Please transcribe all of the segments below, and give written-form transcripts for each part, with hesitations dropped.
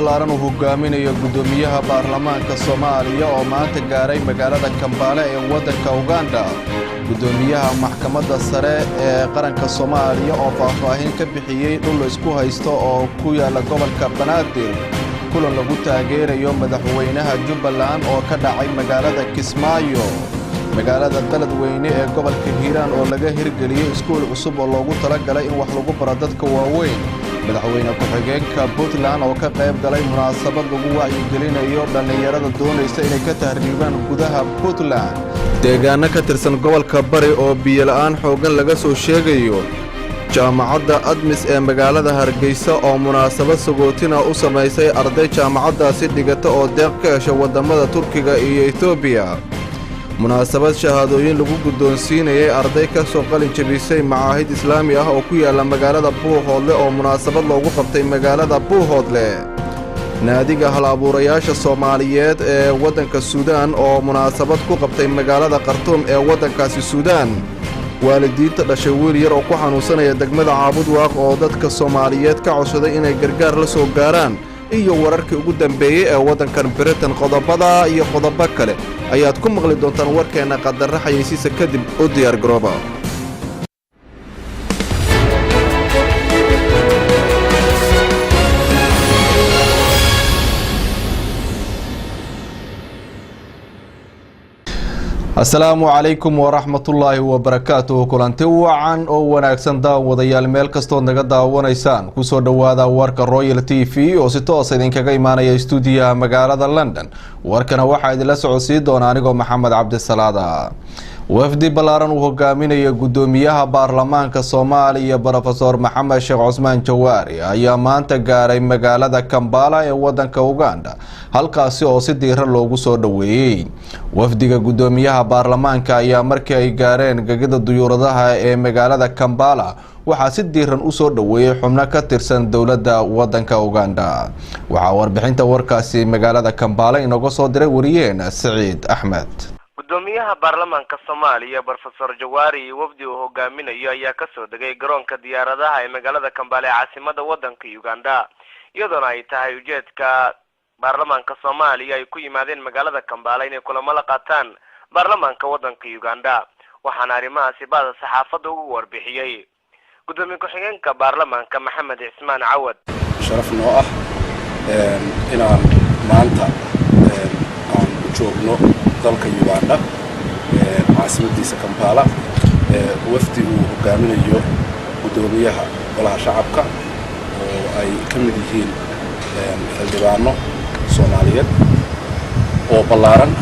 Ballaaran uu hogaaminayo guddoomiyaha baarlamaanka Soomaaliya oo maanta gaaray magaalada Kambaale ee waddanka Uganda. Guddoomiyaha Maxkamadda Sare ee Qaranka Soomaaliya oo faahfaahin ka bixiyey dhul isku haysto oo ku yaala gobolka Banaadir. Kulan lagu taageerayo madaxweynaha Jubbaland oo ka dhacay magaalada Kismaayo. Magaalada Beledweyne ee gobolka Hiiraan oo laga hirgeliyey iskuul cusub oo loogu talagalay in wax lagu baro dadka waaweyn. Madaxweyne ku-xigeenka Puntland oo ka qayb galay munaasabad lagu wacyigelinayo dhallinyarada doonaysa inay ka tahriibaan gudaha Puntland. Deegaano ka tirsan gobolka Bari oo biyola'aan xooggan laga soo sheegayo. Jaamacadda Admis ee magaalada Hargeysa oo munaasabad sagootina u samaysay arday jaamacaddaasi dhigata oo deeq ka hesha waddamada Turkiga iyo Etoobiya. Munaasabad shahaadooyin lagu guddoonsiinayay arday ka soo qalin jebisay macaahid islaami ah oo ku yaalla magaalada Buuhoodle oo munaasabad loogu qabtay magaalada Buuhoodle. Naadiga hal abuurayaasha Soomaaliyeed ee waddanka Suudaan oo munaasabad ku qabtay magaalada Khartuum ee waddankaasi Suudaan. Waalidiinta dhashay wiil yar oo ku xanuunsanaya degmada Caabudwaaq oo dadka Soomaaliyeed ka codsaday inay gargaar la soo gaaraan, iyo wararkii ugu dambeeyey ee waddankan Britain. Qodobada iyo qodobo kale ayaad ku maqli doontaan warkeenna qadarra xayeysiisa kadib. U diyaar garooba. Asalaamu calaykum waraxmatullaahi wabarakaatuh. Kulanti wacan oo wanaagsan, daawadayaal, meel kastood naga daawanaysaan, kusoo dhowaada warka Royal TV oo si toosa idinkaga imaanaya stuudiyaha magaalada London. Warkana waxaa idinla socodsiin doona anigoo Maxamed Cabdisalaada. Wafdi ballaaran uu hogaaminaya guddoomiyaha baarlamaanka Soomaaliya, Brofesor Maxamed Sheekh Cusmaan Jawaari, ayaa maanta gaaray magaalada Kambala ee wadanka Uganda, halkaasi oo si diiran loogu soo dhoweeyey. Wafdiga guddoomiyaha baarlamaanka ayaa markii ay gaareen gegida duyuuradaha ee magaalada Kambala waxaa si diiran usoo dhoweeyey xubno ka tirsan dowladda wadanka Uganda. Waxaa warbixinta warkaasi magaalada Kambala inooga soo diray wariyeena Siciid Axmed. Gudoomiyaha baarlamaanka Soomaaliya, Brofesor Jawaari, iyo wafdi uu hogaaminayo ayaa kasoo degay garoonka diyaaradaha ee magaalada Kambale ee caasimada wadanka Uganda, iyadoona ay tahay ujeedka baarlamaanka Soomaaliya ay ku yimaadeen magaalada Kambale inay kulamo la qaataan baarlamaanka wadanka Uganda. Waxaana arrimahaasi bada saxaafadda ugu warbixiyey gudoomiye ku-xigeenka baarlamaanka, Maxamed Cismaan Cawad. Sharaf noo ah inaan maanta aan u joogno dalka Uganda, caasimadiisa Kampala, wafdi uu hogaaminayo guddoomiyaha Golaha Shacabka oo ay ka mid yihiin xildhibaano Soomaaliyeed oo ballaaran.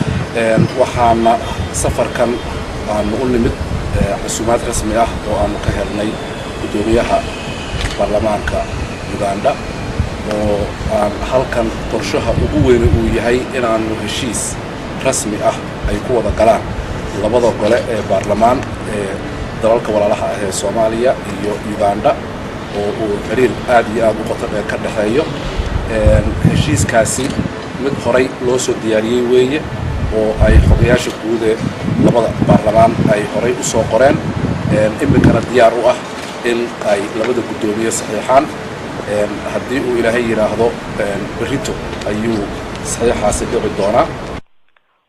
Waxaana safarkan aanu u nimid casuumaad rasmi ah oo aanu ka helnay guddoomiyaha baarlamaanka Uganda, oo aan halkan qorshaha ugu weyne uu yahay inaanu heshiis rasmi ah ay ku wada galaan labada gole ee baarlamaan ee dalalka walaalaha ah ee Soomaaliya iyo Uganda, oo uu xiriir aad iyo aad u qoto dheer ka dhexeeyo. Heshiiskaasi mid horay loo soo diyaariyey weeye oo ay xogayaasha guud ee labada baarlamaan ay horay u soo qoreen, iminkana diyaar u ah in ay labada guddoomiye saxiixaan. Haddii uu Ilaahay yidhaahdo, berrito ayuu saxiixaasi dhici doonaa.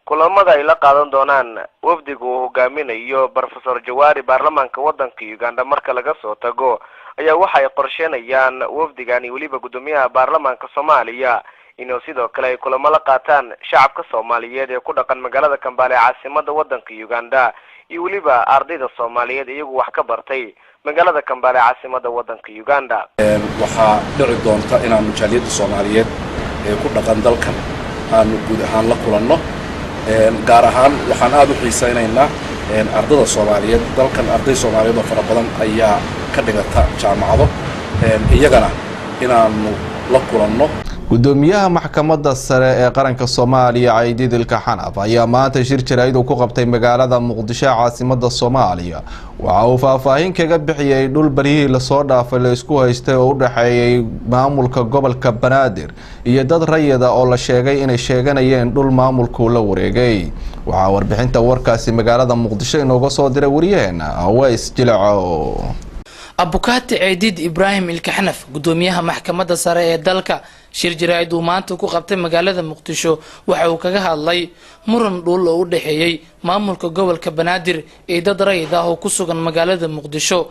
Kulamada ay la qaadan doonaan wafdiga uu hogaaminayo Brofesor Jawaari baarlamaanka wadanka Uganda marka laga soo tago, ayaa waxa ay qorsheynayaan wafdigan iyo weliba guddoomiyaha baarlamaanka Soomaaliya inuu sidoo kale ay kulamo la qaataan shacabka Soomaaliyeed ee ku dhaqan magaalada Kambale ee caasimada wadanka Uganda, iyo weliba ardayda Soomaaliyeed iyagu wax ka bartay magaalada Kambale ee caasimada wadanka Uganda. Waxaa dhici doonta inaanu jaaliyadda Soomaaliyeed ee ku dhaqan dalkan aanu guud ahaan la kulanno. Gaar ahaan waxaan aada u xiisaynaynaa ardada Soomaaliyeed. Dalkan arday Soomaaliyeed oo fara badan ayaa ka dhigata jaamacado, iyagana inaanu la kulanno. Gudoomiyaha Maxkamadda Sare ee Qaranka Soomaaliya, Caydiidilka Xanaf, ayaa maanta shir jaraa'id uu ku qabtay magaalada Muqdisho, caasimada Soomaaliya, waxa uu faahfaahin kaga bixiyey dhul baryihii lasoo dhaafay la isku haystay oo u dhexeeyey maamulka gobolka Banaadir iyo dad rayida oo la sheegay inay sheeganayeen dhul maamulku la wareegay. Waxaa warbixinta warkaasi magaalada Muqdisho inooga soo diray wariyaheena Aways Jilaco. Abukaati Ceediid Ibraahim Ilkaxnaf, gudoomiyaha Maxkamadda Sare ee dalka, Shir jaraa'id uu maanta ku qabtay magaalada Muqdisho waxa uu kaga hadlay muran dhul oo u dhexeeyey maamulka gobolka Banaadir ee dad rayid ah oo ku sugan magaalada Muqdisho.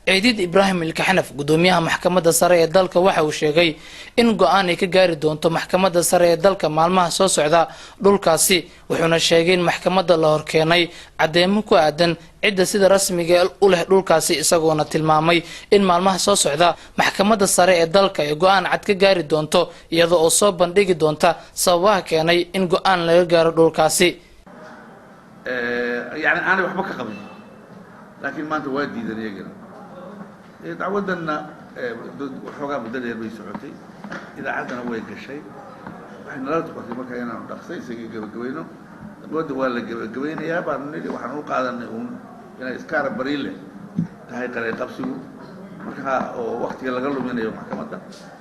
Ciidiid Ibraahim Ilkaxanaf, gudoomiyaha maxkamadda sare ee dalka, waxa uu sheegay in go-aan ay ka gaari doonto maxkamadda sare ee dalka maalmaha soo socda dhulkaasi, wuxuuna sheegay in maxkamadda la horkeenay cadeymo ku aadan cidda sida rasmiga u leh dhulkaasi, isagoona tilmaamay in maalmaha soo socda maxkamadda sare ee dalka ay go-aan cad ka gaari doonto, iyada oo soo bandhigi doonta sababaha keenay in go-aan laga gaaro dhulkaasi. Yani aanay waxba ka qabin, laakiin maanta waa diidan iyagana. Dacwaddanna waxoogaa muddo dheer bay socotay, idaacaddana way gashay. Waxay nala noqotay marka inaanu dhaqso isaga gebagabayno. Dacwadda waa la gebagabaynayaa baanu nidhi. Waxaan u qaadanay uun inay iskaara bariile tahay qareen qabsigu marka oo waktiga laga luminayo maxkamadda.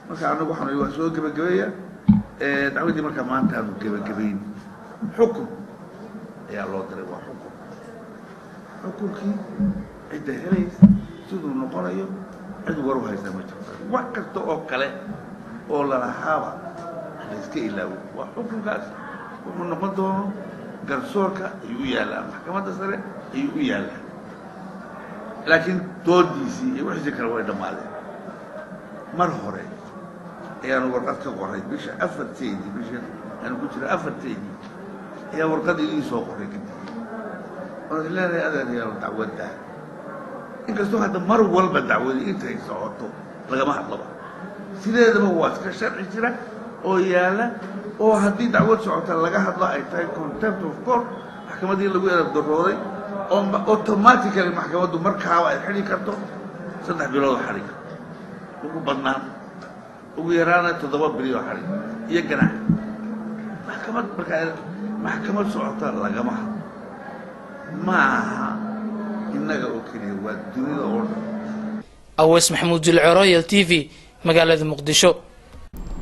Marka anagu waxaanu waa soo gebagabeeya dacwaddii. Marka maantaanu gebagabayn, xukun ayaa loo diray. Waa xukun, xukunkii cidda helaysa siduu noqonayo cid war u haysaa ma jirto. Wax kasta oo kale oo lalahaaba la iska ilaawo. Waa xukunkaas wuxuu noqon doono garsoorka ayuu u yaallaa, maxkamadda sare ayuu u yaallaa, laakiin doodiisii iyo wixiisii kale way dhammaadeen. Mar hore ayaanu warqad ka qoray bisha 4-teedii, bisha aanu ku jira 4-teedii ayaa warqad idii soo qoray kadib oon is leenahay adeerayaal dacwadda, inkastoo hadda mar walba dacwadi intay socoto lagama hadlaba, sideedaba waa iska sharci jira oo yaala oo haddii dacwad socota laga hadlo ay tahay contempt of court, maxkamaddii lagu erab darooday oo automatically maxkamaddu markaaba ay xidhi karto 3 bilood oo xadhi karto ugu badnaan, ugu yaraana 7 bili oo xadhi iyo ganax. Maxkamad markaa maxkamad socota lagama hadlo. Ma aha innaga oo keliya, waa dunida oo dhan. Aweys Maxamuud Jilco, Royal TV, magaalada Muqdisho.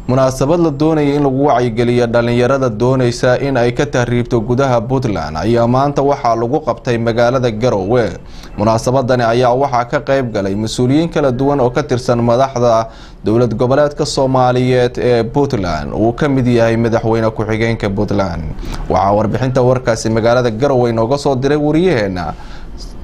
Munaasabad la doonaya in lagu wacyigeliyo dhalinyarada doonaysa in ay ka tahriibto gudaha Puntland ayaa maanta waxaa lagu qabtay magaalada Garowe. Munaasabadani ayaa waxaa ka qayb galay mas-uuliyiin kala duwan oo ka tirsan madaxda dowlad goboleedka Soomaaliyeed ee Puntland, uu ka mid yahay madaxweyne ku-xigeenka Puntland. Waxaa warbixinta warkaasi magaalada Garowe inooga soo diray wariyaheena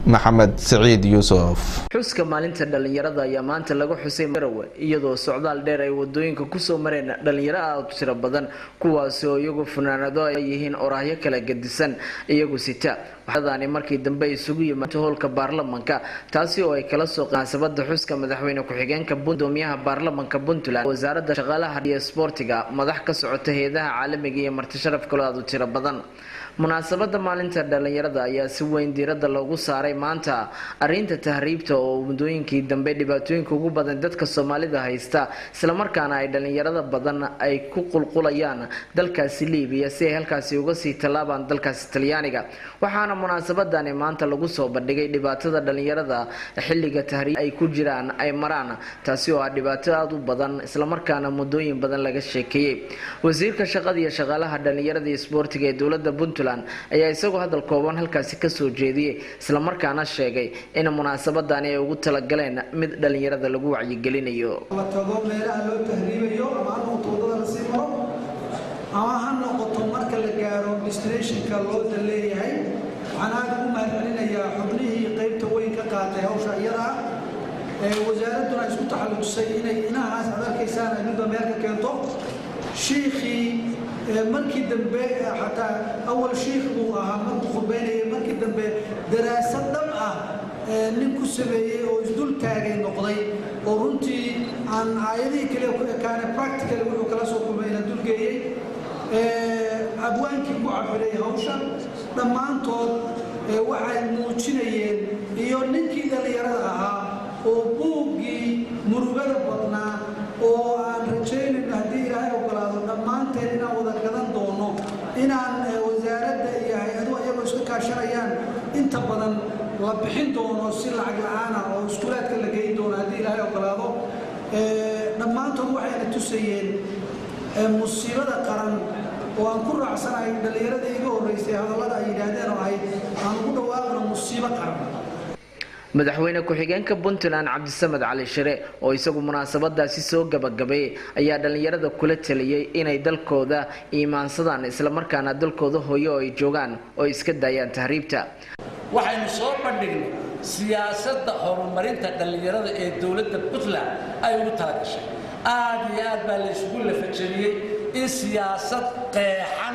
Maxamed Saciid Yuusuf. Xuska maalinta dhalinyarada ayaa maanta lagu xusay Garowe, iyadoo socdaal dheer ay wadooyinka kusoo mareen dhalinyaro aada u tiro badan, kuwaasi oo iyagu funaanado ay yihiin oraahyo kala gedisan iyagu sita. Waxaadani markii dambe isugu yimaada hoolka baarlamanka, taasi oo ay kala soo munaasabada xuska madaxweyne ku-xigeenka, gudoomiyaha baarlamanka Puntland, wasaaradda shaqaalaha iyo isboortiga, madax ka socota heedaha caalamiga iyo marti sharaf kaloo aada u tiro badan. Munaasabada maalinta dhalinyarada ayaa si weyn diiradda loogu saaray maanta arrinta tahriibta oo muddooyinkii dambe dhibaatooyinka ugu badan dadka Soomaalida haysta, islamarkaana ay dhalinyarada badan ay ku qulqulayaan dalkaasi Liibiya si ay halkaasi uga sii tallaabaan dalkaasi Talyaaniga. Waxaana munaasabadani maanta lagu soo bandhigay dhibaatada dhalinyarada xilliga tahriib ay ku jiraan ay maraan, taasi oo ah dhibaato aada u badan, islamarkaana muddooyin badan laga sheekeeyey. Wasiirka shaqada iyo shaqaalaha, dhalinyarada iyo isboortiga ee dowlada Puntland ayaa isagoo hadal kooban halkaasi kasoo jeediyey, islamarkaana sheegay in munaasabadani ay ugu talagaleen mid dhalinyarada lagu wacyigelinayo. La tago meelaha loo tahriibayo, ama ha noqoto waddada lasii maro ama ha noqoto marka la gaaro destinationka loo dan leeyahay. Waxaan aada ugu mahadcelinayaa xubnihii qaybta weyn ka qaatay hawsha iyada ah ee wasaaradduna isku taxalluqsay inay inahaas aad arkaysaan ay midba meel ka keento. Shiikhii markii dambe, xataa awal shiikh buu ahaa markuu khudbaynayay, markii dambe daraasad dhab ah nin ku sameeyey oo isdul taagay noqday, oo runtii aan aayadihii kaliya ku ekaane practical wuxuu kala soo kulmay ina dulgeeyey. Abwaankii ku cabiray hawsha, dhammaantood waxay muujinayeen, iyo ninkii dhallinyarada ahaa oo buuggii murugada badnaa oo aan rajaynayno haddii Ilaahay ogolaado dhammaanteen inaan wada gadan doono, inaan wasaaradda iyo hay-aduhu ayagoo iska kaashanayaan inta badan la bixin doono si lacag la-aana oo iskuulaadka la geyn doono haddii Ilaahay ogolaado. Dhammaantood waxayna tusayeen musiibada qaran oo aan ku raacsanahay dhallinyarada iga horreysay hadallada ay yidhaahdeen oo ahayd aan ugu dhawaaqno musiibo qaran. Madaxweyne ku-xigeenka Puntland Cabdisamed Cali Shire oo isagu munaasabadaasi soo gabagabeeyey ayaa dhalinyarada kula taliyey inay dalkooda iimaansadaan, islamarkaana dalkooda hooyo oo ay joogaan oo iska daayaan tahriibta. Waxaynu soo bandhignay siyaasadda horumarinta dhallinyarada ee dowladda Puntland ay ugu talagashay. Aad iyo aad baa la isugu lafajabiyey in siyaasad qeexan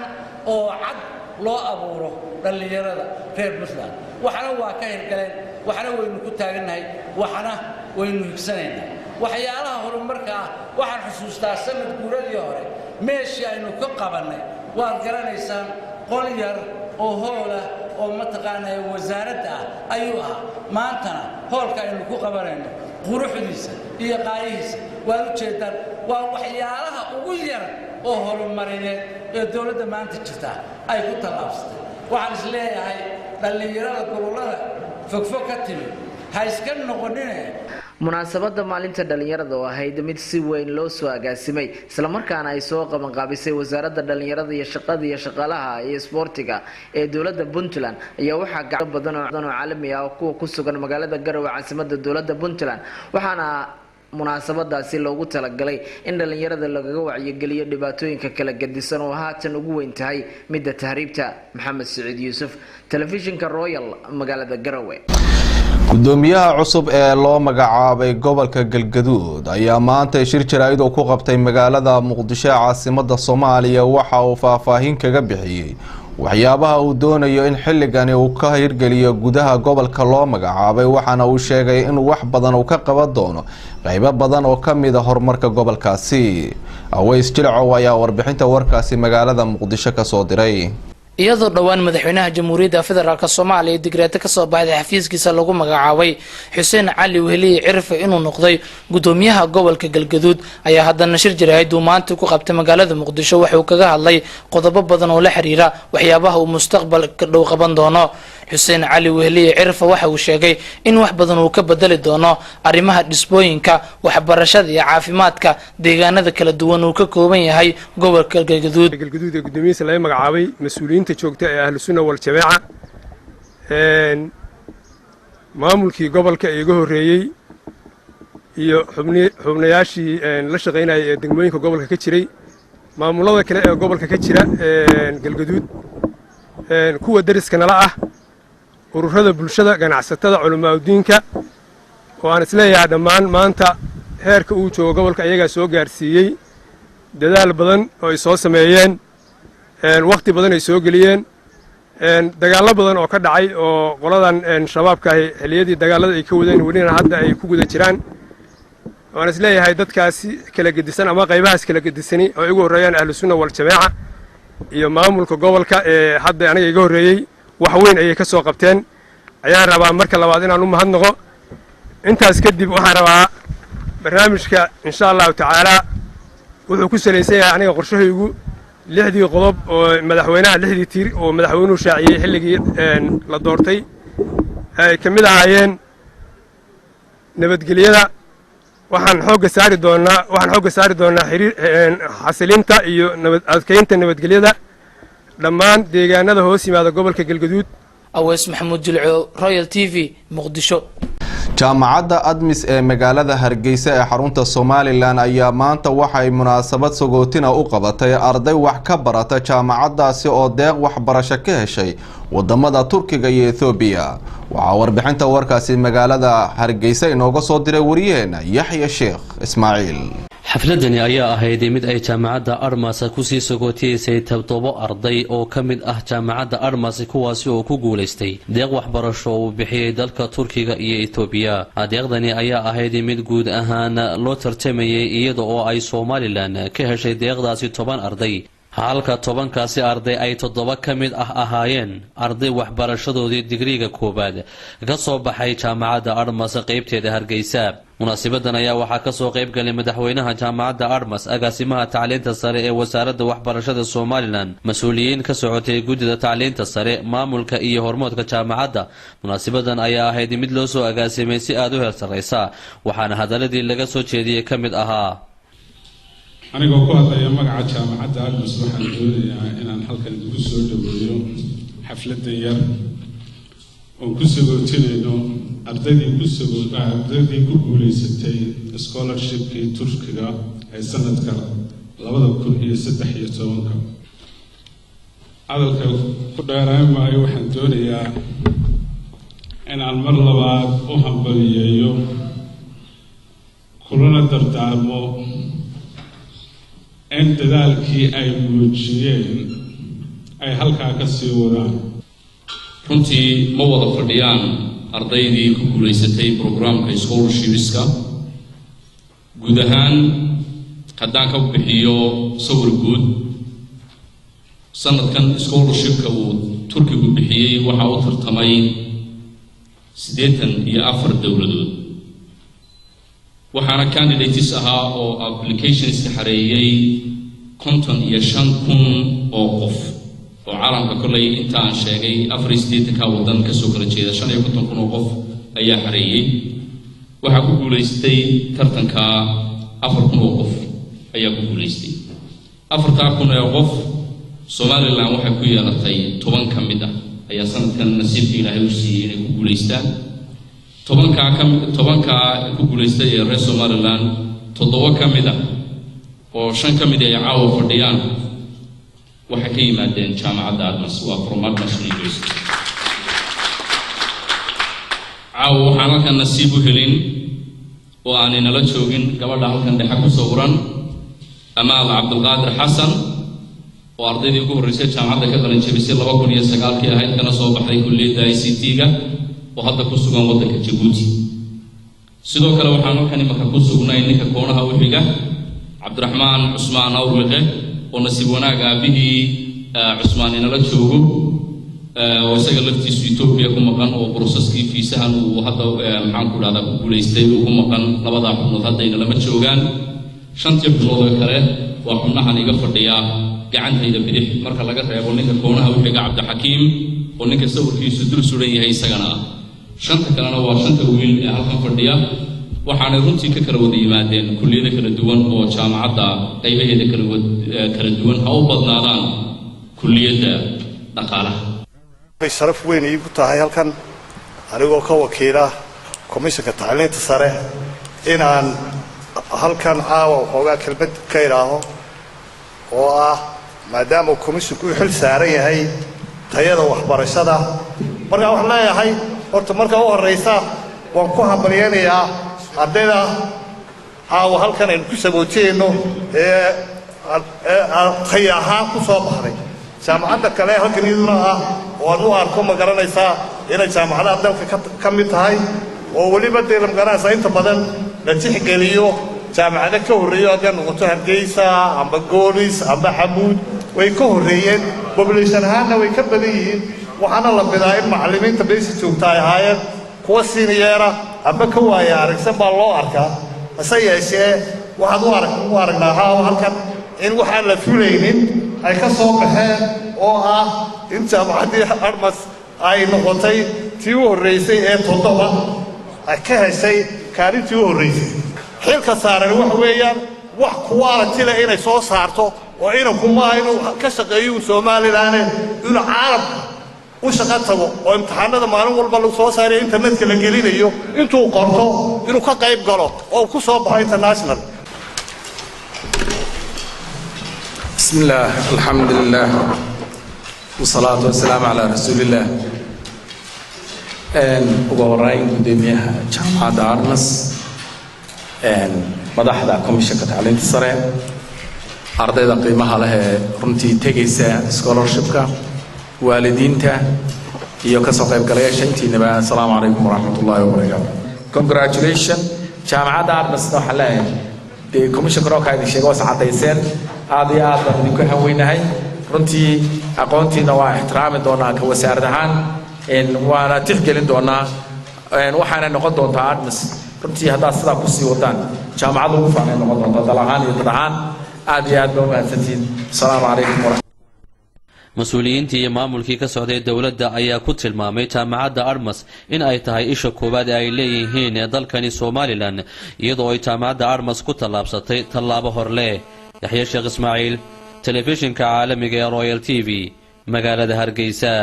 oo cad loo abuuro dhallinyarada reer Puntland. Waxna waa ka hirgaleen, waxna waynu ku taagannahay, waxna waynu higsanaynaa. Waxyaalaha horumarka ah, waxaan xusuustaa sanad guuradii hore meeshii aynu ka qabannay, waad garanaysaan, qol yar oo hoolah oo mataqaanaa wasaaradda ah ayuu ahaa. Maantana hoolka aynu ku qabanayno quruxdiisa iyo qaayihiisa waad u jeedaan. Waa waxyaalaha ugu yar oo horumarineed ee dowladda maanta jirta ay ku tallaabsatay. Waxaan is leeyahay, dhallinyarada gobollada fogfog ka timid ha iska noqonine. Munaasabada maalinta dhalinyarada oo ahayd mid si weyn loo soo agaasimay, islamarkaana ay soo qabanqaabisay wasaaradda dhalinyarada iyo shaqada iyo shaqaalaha iyo isboortiga ee dowlada Puntland, ayaa waxaa gacmo badan oo caalami ah kuwa ku sugan magaalada Garowe, caasimada dowlada Puntland. Waxaana munaasabadaasi loogu talagalay in dhalinyarada lagaga wacyigeliyo dhibaatooyinka kala gedisan oo haatan ugu weyn tahay midda tahriibta. Maxamed Saciid Yuusuf, Telefishinka Royal, magaalada Garowe. Gudoomiyaha cusub ee loo magacaabay gobolka Galgaduud ayaa maanta shir jaraa'id oo ku qabtay magaalada Muqdisho ee caasimada Soomaaliya waxa uu faahfaahin kaga bixiyey waxyaabaha uu doonayo in xilligani uu ka hirgeliyo gudaha gobolka loo magacaabay. Waxaana uu sheegay in wax badan uu ka qaban doono qeybo badan oo kamid a horumarka gobolkaasi. Aweys Jilcow ayaa warbixinta warkaasi magaalada Muqdisho kasoo diray. Iyadoo dhowaan madaxweynaha Jamhuuriyadda Federaalk Soomaaliya digreeto kasoo baxday xafiiskiisa lagu magacaabay Xuseen Cali Weheliye Cirfe inuu noqday gudoomiyaha gobolka Galgaduud, ayaa haddana shir jaraa'id uu maanta ku qabtay magaalada Muqdisho waxauu kaga hadlay qodobo badan oo la xiriira waxyaabaha uu mustaqbalka dhow qaban doono. Xuseen Cali Weheliye Cirfe waxa uu sheegay in wax badan uu ka bedeli doono arrimaha dhisbooyinka, waxbarashada iyo caafimaadka deegaanada kala duwan uu ka kooban yahay gobolka Galgaduud. Galgaduud ee guddoomiyihiisa laga magacaabay, mas-uuliyiinta joogta ee Ahlu Sunna Waljamaaca, maamulkii gobolka ee iga horreeyey iyo xubnayaashii la shaqaynayay ee degmooyinka gobolka ka jiray, maamullada kale ee gobolka ka jira Galgaduud, kuwa deriska nala ah, ururada bulshada, ganacsatada, culamaauddiinka, oo aan isleeyahay dhammaan maanta heerka uu joogo gobolka ayagaa soo gaarsiiyey, dadaal badan oo ay soo sameeyeen, wakhti badan ay soo geliyeen, dagaallo badan oo ka dhacay oo qoladan Shabaabka ahi xilliyadii dagaallada ay ka wadeen, welina hadda ay ku guda jiraan. Waan isleeyahay dadkaasi kala gedisan ama qaybahaas kala gedisani oo ay ugu horreeyaan Ahlu Sunna Waljamaaca iyo maamulka gobolka ee hadda aniga iga horreeyey wax weyn ayay ka soo qabteen. Ayaan rabaa marka labaad inaan u mahadnaqo. Intaas kadib, waxaan rabaa barnaamijka insha Allahu tacaalaa wuxuu ku salaysan yahay aniga qorshahaygu 6dii qodob oo madaxweynaha, 6dii tiir oo madaxweynuhu shaaciyey xilligii la doortay, ay ka mid ahaayeen nabadgelyada. Waxaan xoogga saari doonnaa xiriir xasilinta iyo nabad adkeynta nabadgelyada dhammaan deegaanada hoos yimaada gobolka Galgaduud. Aweys Maxamuud Jilco, Royal TV, Muqdisho. Jaamacadda Admis ee magaalada Hargeysa ee xarunta Somaliland ayaa maanta waxay munaasabad sagootina u qabatay arday wax ka barata jaamacaddaasi oo deeq waxbarasho ka heshay wadamada Turkiga iyo Ethoobiya. Waxaa warbixinta warkaasi magaalada Hargeysa inooga soo diray wariyaheena Yaxya Sheekh Ismaaciil. Xafladani ayaa ahayd mid ay jaamacadda Admas kusii sagootiyeysay 7 arday oo ka mid ah jaamacadda Admas, kuwaasi oo ku guulaystay deeq waxbarasho uu bixiyey dalka Turkiga iyo Etoobiya. Deeqdani ayaa ahayd mid guud ahaan loo tartamayay, iyada oo ay Somaliland ka heshay deeqdaasi 10 arday, halka 10kaasi arday ay 7 ka mid ah ahaayeen arday waxbarashadoodii digriga koowaad ka soo baxay jaamacadda Admas qeybteeda Hargeysa. Munaasibadan ayaa waxaa kasoo qayb galay madaxweynaha jaamacadda Admas, agaasimaha tacliinta sare ee wasaaradda waxbarashada Somaliland, mas-uuliyiin ka socotay guddida tacliinta sare, maamulka iyo hormoodka jaamacadda. Munaasibadan ayaa ahayd mid loo soo agaasimay si aada u heer sarreysa, waxaana hadaladii laga soo jeediyey ka mid ahaa: Anigoo ku hadlaya magaca jaamacadda Admas, waxaan doonayaa inaan halkan idinku soo dhaweeyo xafladdan yar. Oon ku sagootinayno ardaydii ku guulaysatay scholarshipkii Turkiga ee sanadka 2013-ka. Hadalka ku dheeraan maayo. Waxaan doonayaa inaan mar labaad u hambaliyeeyo kulana dardaarmo in dadaalkii ay muujiyeen ay halkaa ka sii wadaan. Runtii ma wada fadhiyaan ardaydii ku guulaysatay programka scholarshipska. Guud ahaan, haddaan ka bixiyo sawir guud, sanadkan scholarshipka uu Turkigu bixiyey waxaa u tartamay 84 dowladood, waxaana candidates ahaa oo applicationska xareeyey 55,000 oo qof oo caalamka kollay inta aan sheegay 84-ka waddan kasoo kala jeeda. 55,000 oo qof ayaa xareeyey. Waxaa ku guulaystay tartanka 4,000 oo qof ayaa ku guulaystay. 4,000 ee qof Somaliland waxay ku yeelatay 10 ka mid ah ayaa sanadkan nasiibka Ilaahay u siiyey inay ku guulaystaan. 10-kaa ka 10-kaa ku guulaystay ee reer Somaliland, toddoba ka mid ah oo shan ka mid ay caawa fadhiyaan waxay ka yimaadeen jaamacadda Admas, waa from Admas University. Caawa waxaan halkan nasiib u helin oo aanay nala joogin gabadha halkan dhexe ku sawiran, Amaal Cabdulqaadir Xasan, oo ardaydii ugu horreysay jaamacadda ka qalin jabisay 2009-kii ahayd, kana soo baxday kulliyadda ICT-ga, oo hadda ku sugan waddanka Jabuuti. Sidoo kale waxaan halkan imaka ku sugnay ninka koonaha u xiga, Cabdiraxmaan Cusmaan Awrliqe, oo nasiib wanaag aabihii Cusmaan inala joogo, oo isaga laftiisu Etoobiya ku maqan oo processkii fiisahan uu hadda, maxaan ku dhahdaa, ku guulaystay uu ku maqan. Labadaa xubnood hadda inalama joogaan. Shantii xubnood oo kale waa xubnahan iga fadhiya gacantayda bidix, marka laga reebo ninka koonaha u xiga, Cabdixakiim, oo ninka sawirkiisu dul suran yahay isagana ah. Shanta kalena waa shanta wiil ee halkan fadhiya, waxaanay runtii ka kala wada yimaadeen kulliyado kala duwan oo jaamacadda qaybaheeda kala duwan, ha u badnaadaan kulliyadda dhaqaalaha. Waxay sharaf weyn iigu tahay halkan, anigoo ka wakiila komishanka tacliinta sare, inaan halkan caawa waxoogaa kelmad ka idhaaho, oo ah maadaama komishinku u xil saaran yahay tayada waxbarashada. Markaa waxaan leeyahay, horta marka u horraysa waan ku hambalyaynayaa ardayda caawa halkan aynu ku sabootiyeyno ee taya ahaan ku soo baxday. Jaamacadda kale halkan iyaduna ah oo aan u arko, ma garanaysaa, inay jaamacadaha dalka ka mid tahay, oo weliba dee, ma garanaysaa, inta badan la tixgeliyo jaamacado ka horreeyo, hadday noqoto Hargeysa amba Goolis amba Xamuud, way ka horreeyeen, population ahaanna way ka badan yihiin. Waxaana la bidaa in macallimiinta meesha joogta ay ahaayeen kuwa senior ah amba ka waaya aragsan baa loo arkaa. Hase yeeshee waxaad u aragnaa haawa halkan in waxaan la fulaynin ay ka soo baxeen, oo ah in jaamacaddii Admas ay noqotay tii u horraysay ee toddoba ay ka heshay kaalintii u horraysay. Xilka saaran waxa weeyaan wax quality leh inay soo saarto, oo inanku maaha inuu ka shaqeeyo Somaliland, inuu caalamka u shaqo tago, oo imtixaanada maalin walba lagu soo saarayo, internetka la gelinayo, intuu qorto inuu ka qayb galo oo uu ku soo baxo international. بسم الله، الحمد لله، والصلاة والسلام على رسول الله. Ugu horeyn, gudoomiyaha jaamacadda Admas, madaxda komishanka tacliinta sare, ardayda qiimaha leh ee runtii tegaysa scholarshipka, waalidiinta iyo kasoo qaybgalayaasha intiinaba, asalaamu calaykum waraxmat ullaahi wabarakaatu. Congratulation jaamacadda Admasna. Waxaan leeyahay, dee commissionka rooka idin sheega was caddayseen, aad iyo aad baan idinku hanweynahay. Runtii aqoontiina waa ixtiraami doonaa ka wasaarad ahaan, waana tixgelin doonaa, waxaana noqon doontaa Admas runtii haddaad sidaa kusii wadaan jaamacad ugu fiicnay noqon doontaa dal ahaan iyo dad ahaan. Aad iyo aad baa umahadsantihiin. Asalaamu calaykum. Mas-uuliyiintii iyo maamulkii ka socday dowladda ayaa ku tilmaamay jaamacadda Admas in ay tahay isha koowaad ee ay leeyihiin dalkani Somaliland, iyadoo ay jaamacadda Admas ku tallaabsatay tallaabo hor leh. Yaxye Sheekh Ismaaciil, telefishinka caalamiga ee Royal TV, magaalada Hargeysa.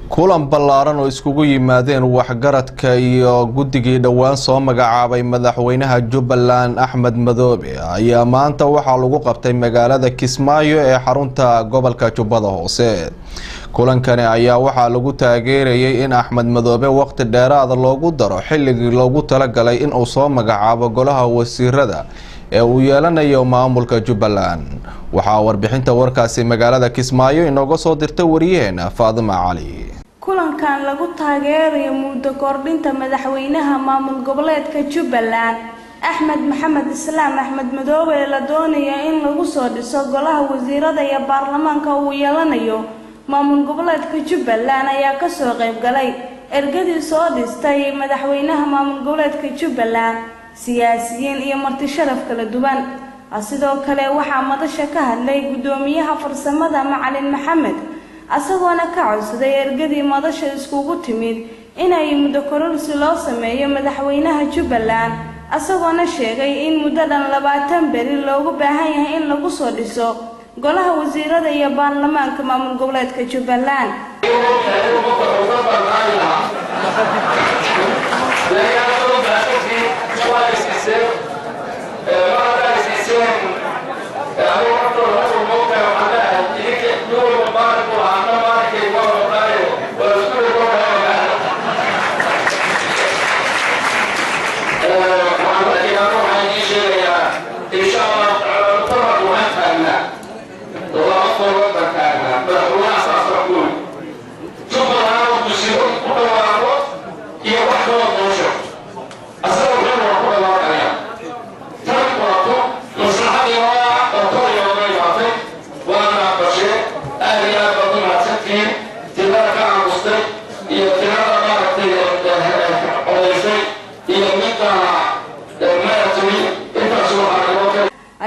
Kulan ballaaran oo iskugu yimaadeen waxgaradka iyo guddigii dhowaan soo magacaabay madaxweynaha Jubbaland Axmed Madoobe ayaa maanta waxaa lagu qabtay magaalada Kismaayo ee xarunta gobolka Jubbada Hoose. Kulankani ayaa waxaa lagu taageerayay in Axmed Madoobe waqti dheeraada loogu daro xilligii loogu talagalay in uu soo magacaabo golaha wasiirada ee uu yeelanayo maamulka Jubbaland. Waxaa warbixinta warkaasi magaalada Kismaayo inooga soo dirtay wariyaheena Faadima Cali. Kulankan lagu taageerayo muddo kordhinta madaxweynaha maamul goboleedka Jubbaland Axmed Maxamed Islaam Axmed Madoobe la doonayo in lagu soo dhiso golaha wasiirada iyo baarlamaanka uu yeelanayo maamul goboleedka Jubbaland ayaa ka soo qayb galay ergadii soo dhistay madaxweynaha maamul goboleedka Jubbaland, siyaasiyiin iyo marti sharaf kala duwan. Sidoo kale waxaa madasha ka hadlay gudoomiyaha farsamada Macalin Maxamed, asagoona ka codsaday ergadii madasha iskugu timid inay muddo kororsi loo sameeyo madaxweynaha Jubbaland, asagoona sheegay in muddo dhan 20 beri loogu baahan yahay in lagu soo dhiso golaha wasiirada iyo baarlamaanka maamul goboleedka Jubbaland.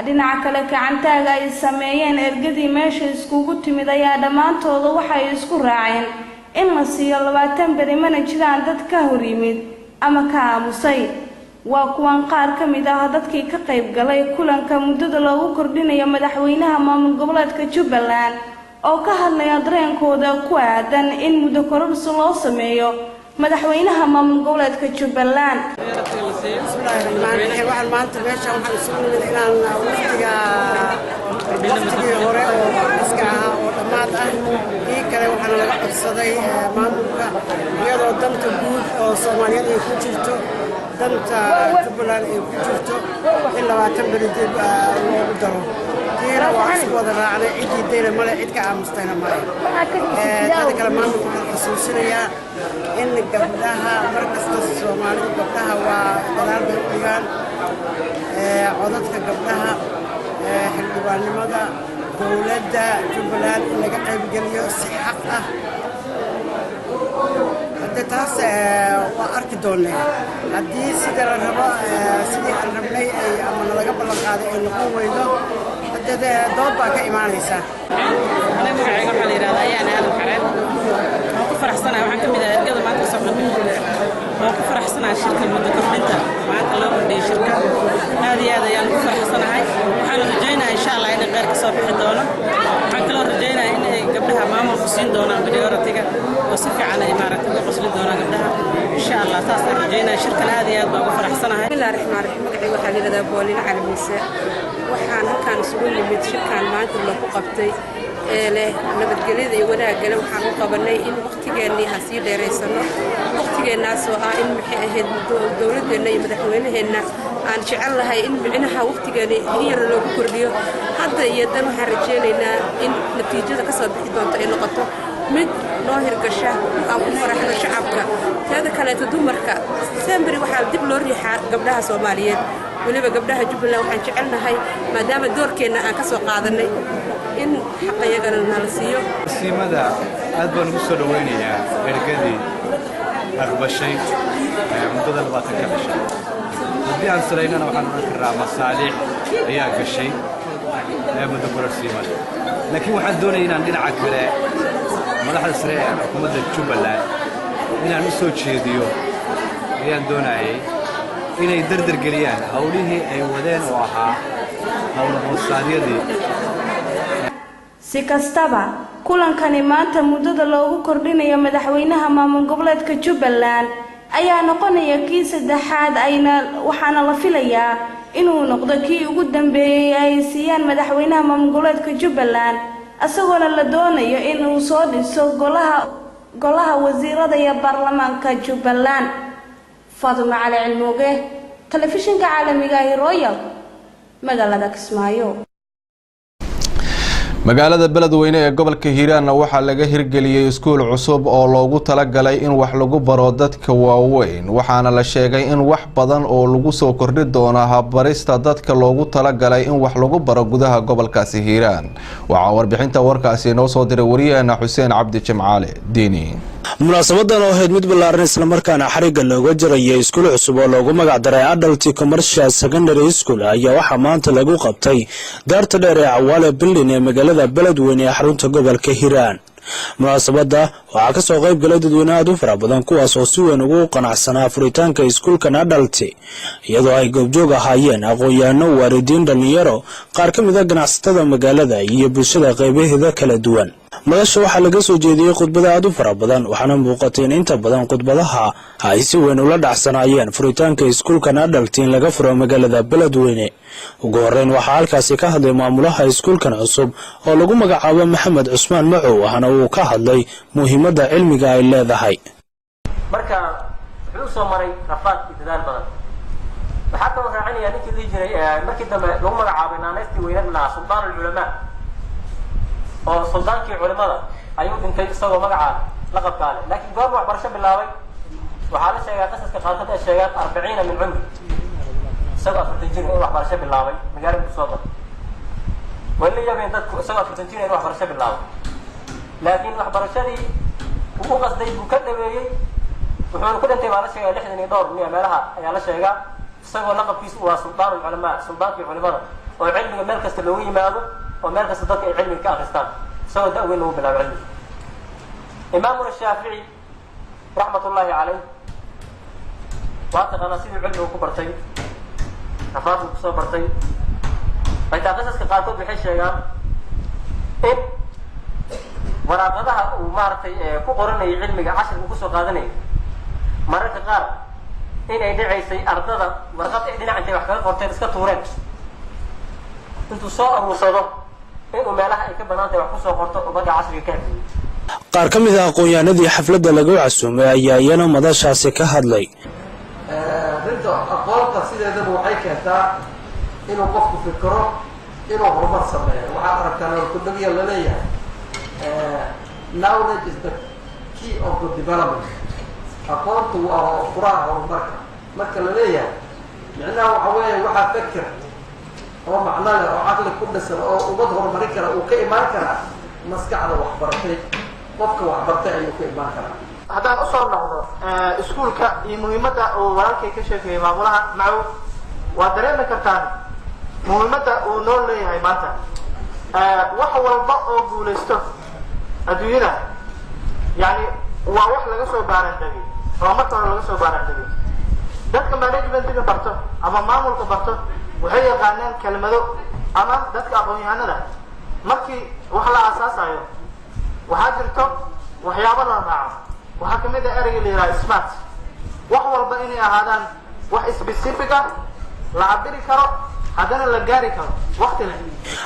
Dhinaca kale gacantaaga ay sameeyeen ergadii meesha iskugu timid ayaa dhammaantooda waxay isku raaceen in la siiyo 20 beri, mana jiraan dad ka hor yimid ama ka aamusay. Waa kuwan qaar ka mid ah dadkii ka qayb galay kulanka muddada loogu kordhinayo madaxweynaha maamul goboleedka Jubbaland oo ka hadlaya dareenkooda ku aadan in muddo kororsi loo sameeyo madaxweynaha maamul goboleedka Jubbaland. Waxaan maanta meesha waxaan isugu nimid inaan waqtigii hore oo kordhiska ahaa oo dhammaad ah kii kale waxaana laga codsaday maamulka, iyadoo danta guud oo Soomaaliyeed ay ku jirto, danta Jubbaland ay ku jirto, in 20 beri dib loogu daro. Kiina waa isku wada raacnay, cid diidayna male, cid ka aamustayna male. Tada kale maamulka waxaan xusuusinayaa in gabdhaha mar kasta Soomaalidu gabdhaha waa dadaal bay u dhigaan codadka gabdhaha xildhibaannimada dowladda Jubbaland in laga qaybgeliyo si xaq ah. Hadde taas waa arki doonaa haddii sida la rabo, sidii aan rabnay ay ama nalaga ballan qaaday ay noqon weydo, hadde dood baa ka imaanaysa. Aniga magacayga waxaa la yidhahdaa Ayaan Aadan Xareed. Waan ku faraxsanahay, waxaan ka mid ahay ergada maanta kasoo qayb. Waan ku faraxsanahay shirka muddo kordhinta maanta loo kordhiyey shirka. Aad iyo aad ayaan ku faraxsanahay. Waxaan rajaynayaa insha Allah inay kheyr ka soo bixi doono. Waxaan kaloo rajaynayaa in ay gabdhaha maamulku siin doonaan priority-ga oo si fiican ay maaragtay uga qosli doonaan gabdhaha insha Allah. Saasaan rajaynaya. Shirkan aad iyo aad baan ugu faraxsanahay. Bismillahi raxmaani raxiim. Magacayga waxaa la yidhahdaa Boolina Cali Muuse. Waxaan halkaan isugu nimid shirkaan maanta lagu qabtay ee leh nabadgelyada iyo wanaagale. Waxaan u qabanay in waqtigeennii ha sii dheeraysano, waqtigeennaasoo ah in maxay ahayd dowladdeenna iyo madaxweynaheenna aan jecel lahay in micnaha waqtigeena in yar loogu kordhiyo hadda iyo dan. Waxaan rajaynaynaa in natiijada ka soo bixi doonto ay noqoto mid noo hirgasha, aan ku faraxno shacabka. Teeda kaleeto dumarka semberi waxaa dib loo riixaa gabdhaha Soomaaliyeed, weliba gabdhaha Jubbaland. Waxaan jecelnahay maadaama doorkeenna aan ka soo qaadanay in xaqayagana nala siiyo. Siimada aad baan ugu soo dhawaynayaa ergadii aqbashay muddada 20-ka dhashay. Haddii aan salaynana waxaan odhan karraa masaaliix ayaa gashay muddo kororsiimada, laakiin waxaan doonaya inaan dhinaca kale madaxda sare ee xukuumadda Jubbaland inaan u soo jeediyo ayaan doonayay inay dardar geliyaan howlihii ay wadeen oo ahaa howla hoosaadyadii. Si kastaba Kulankani maanta muddada loogu kordhinayo madaxweynaha maamul goboleedka Jubbaland ayaa noqonaya kii saddexaad, ayna waxaana la filayaa inuu noqdo kii ugu dambeeyay ay siiyaan madaxweynaha maamul goboleedka Jubbaland, isagoona la doonayo inuu soo dhiso golaha wasiirada iyo baarlamaanka Jubbaland. Faatuma Cali Cilmooge, telefishinka caalamiga ee Royal, magaalada Kismaayo. Magaalada Beledweyne ee gobolka Hiiraanna waxaa laga hirgeliyey iskuul cusub oo loogu talagalay in wax lagu baro dadka waaweyn, waxaana la sheegay in wax badan oo lagu soo kordhi doono habbarista dadka loogu talagalay in wax lagu baro gudaha gobolkaasi Hiiraan. Waxaa warbixinta warkaasi inoo soo diray wariyaheena Xuseen Cabdi Jimcaale Diini. Munaasabadan oo ahayd mid ballaaran islamarkaana xarigga looga jarayay iskuul cusub oo loogu magac daray Adult Commercial Secondary School ayaa waxaa maanta lagu qabtay daarta dheer ee Cawaale Building ee magaalada Beledweyne ee xarunta gobolka Hiiraan. Munaasabadda waxaa kasoo qayb galay dadweyne aad u fara badan, kuwaas oo si weyn ugu qanacsanaa furitaanka iskuulkan adult, iyadoo ay goobjoog ahaayeen aqoon-yahano, waalidiin, dhallinyaro, qaar ka mid ah ganacsatada magaalada iyo bulshada qaybaheeda kala duwan. Madasha waxaa laga soo jeediyey khudbada aad u fara badan, waxaana muuqatay in inta badan khudbadaha ay si weyn ula dhacsanaayeen furitaanka iskuulkan adult in laga furo magaalada Beledweyne. Ugu horeyn waxaa halkaasi ka hadlay maamulaha iskuulkan cusub oo lagu magacaabo Maxamed Cusmaan Macow, waxaana uu ka hadlay muhiimadda cilmiga ay leedahay. Marka wuxuu usoo maray rafaad iyo dadaal badan. Waxaa kaloo raacinaya ninkii dhihi jiray, markii dambe lagu magacaabay naanaystii weyneed lahaa Suldaan Alculamaa, oo suldaankii culimada ayuu dhintay isagoo magacaa laqabkaa leh. Laakiin goorma waxbarasho bilaabay? Waxaa la sheegaa, qasaska qaarkood ay sheegaan, 40 min cumri, isagoo 40 jir in waxbarasho bilaabay magaalada kusoo galay. Way la yabeen dadku isagoo 40 jir in waxbarasho bilaabay, laakiin waxbarashadii uu u qasday buu ka dhabeeyey. Wuxuuna ku dhintay baa la sheegaa 60 iyo dhowr miya meelaha ayaa la sheegaa, isagoo laqabkiisu waa Suldaan Alculamaa, suldaankii culimada, oo cilmiga meel kasta loogu yimaado oo meel kasta dadka ay cilmiga ka akristaan, isagoo da-weyn lagu bilaabo cilmiga. Imaamuna Shaafici raxmatullaahi caleyh waa taqaanaa siduu cilmigu ku bartay, rafaadku kusoo bartay. Xitaa qisaska qaarkood waxay sheegaan in waraaqadaha uu maaragtay ku qoranayay cilmiga, cashirka uu kusoo qaadanayay, mararka qaar inay dhicaysay ardada warqad ay dhinac intay wax kaga qorteen iska tuureen, intuu soo aruursado inuu meelaha ay ka banaan tahay wax kusoo qorto oo markaa cashriga ka hadliyay. Qaar ka mid ah aqoon-yahanadii xafladda lagu casuumay ayaa iyana madashaasi ka hadlay. Rinta aqoonta sideedaba waxay keentaa inuu qofku fikiro, inuu horumar sameeyo. Waxaad aragtaa noolkudhagiya laleeyahay "Knowledge is the key of the development", aqoontu waa furaha horumarka marka la leeyahay, micnaha waxa weeye waxaa feker oo macno leh oo caqli ku dhisan oo ummad horumarin kara uu ka imaan karaa maskaxda waxbartay, qofka waxbartay ayuu ka imaan karaa. Haddaan usoo noqdo iskuulka iyo muhiimadda uu walaalkay ka sheekeeyey maamulaha Macow, waa dareemi kartaan muhiimadda uu noo leeyahay maanta. Wax walba oo guulaysto adduunyada yani waa wax laga soo baarandegay oo marka hore laga soo baarandegay. Dadka managementiga barto ama maamulka barto waxay yaqaanaan kelmado, ama dadka aqoon-yahanada markii wax la aasaasayo waxaa jirto waxyaabo la raaco. Waxaa kamid ah ereyga la yidhaha SMART, wax walba inay ahaadaan wax specific ah, la cabiri karo, haddana la gaari karo waqti leh.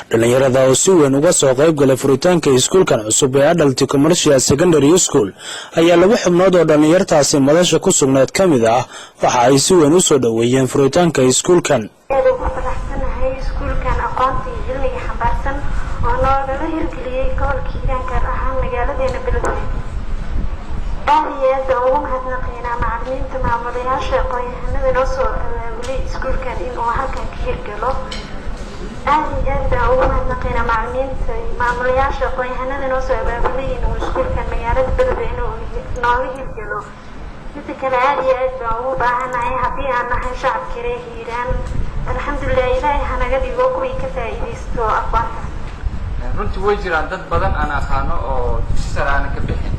Dhallinyarada oo si weyn uga soo qayb galay furitaanka iskuulkan cusub ee Adult Commercial Secondary School ayaa laba xubnood oo dhallinyartaasi madasha ku sugnayd ka mid ah waxa ay si weyn u soo dhoweeyeen furitaanka iskuulkan. Aad ugu faraxsanahay iskuulkan aqoonta iyo cilmiga xambaarsan oo noogala hirgeliyey gobolka Hiiraan, gaar ahaan magaaladeena Beledweyne. Aad iyo aad baan ugu mahadnaqaynaa macalimiinta, maamulayaasha, aqoon-yahanada noo soo abaabulay iskuulkan inuu halkan ka hirgalo. Aad iyo aad baan ugu mahadnaqaynaa macalimiinta, maamulayaasha, aqoon-yahanada noo soo abaabulay inuu iskuulkan magaalada Beledweyne uu nooga hirgalo. Midda kale, aad iyo aad baan ugu baahanahay haddii aan nahay shacabka reer Hiiraan. Alxamdulilah, Ilaahay hanaga dhigo kuwii ka faa'iidaysto aqoonta. Runtii way jiraan dad badan aan aqaano oo dugsi sare aanan ka bixin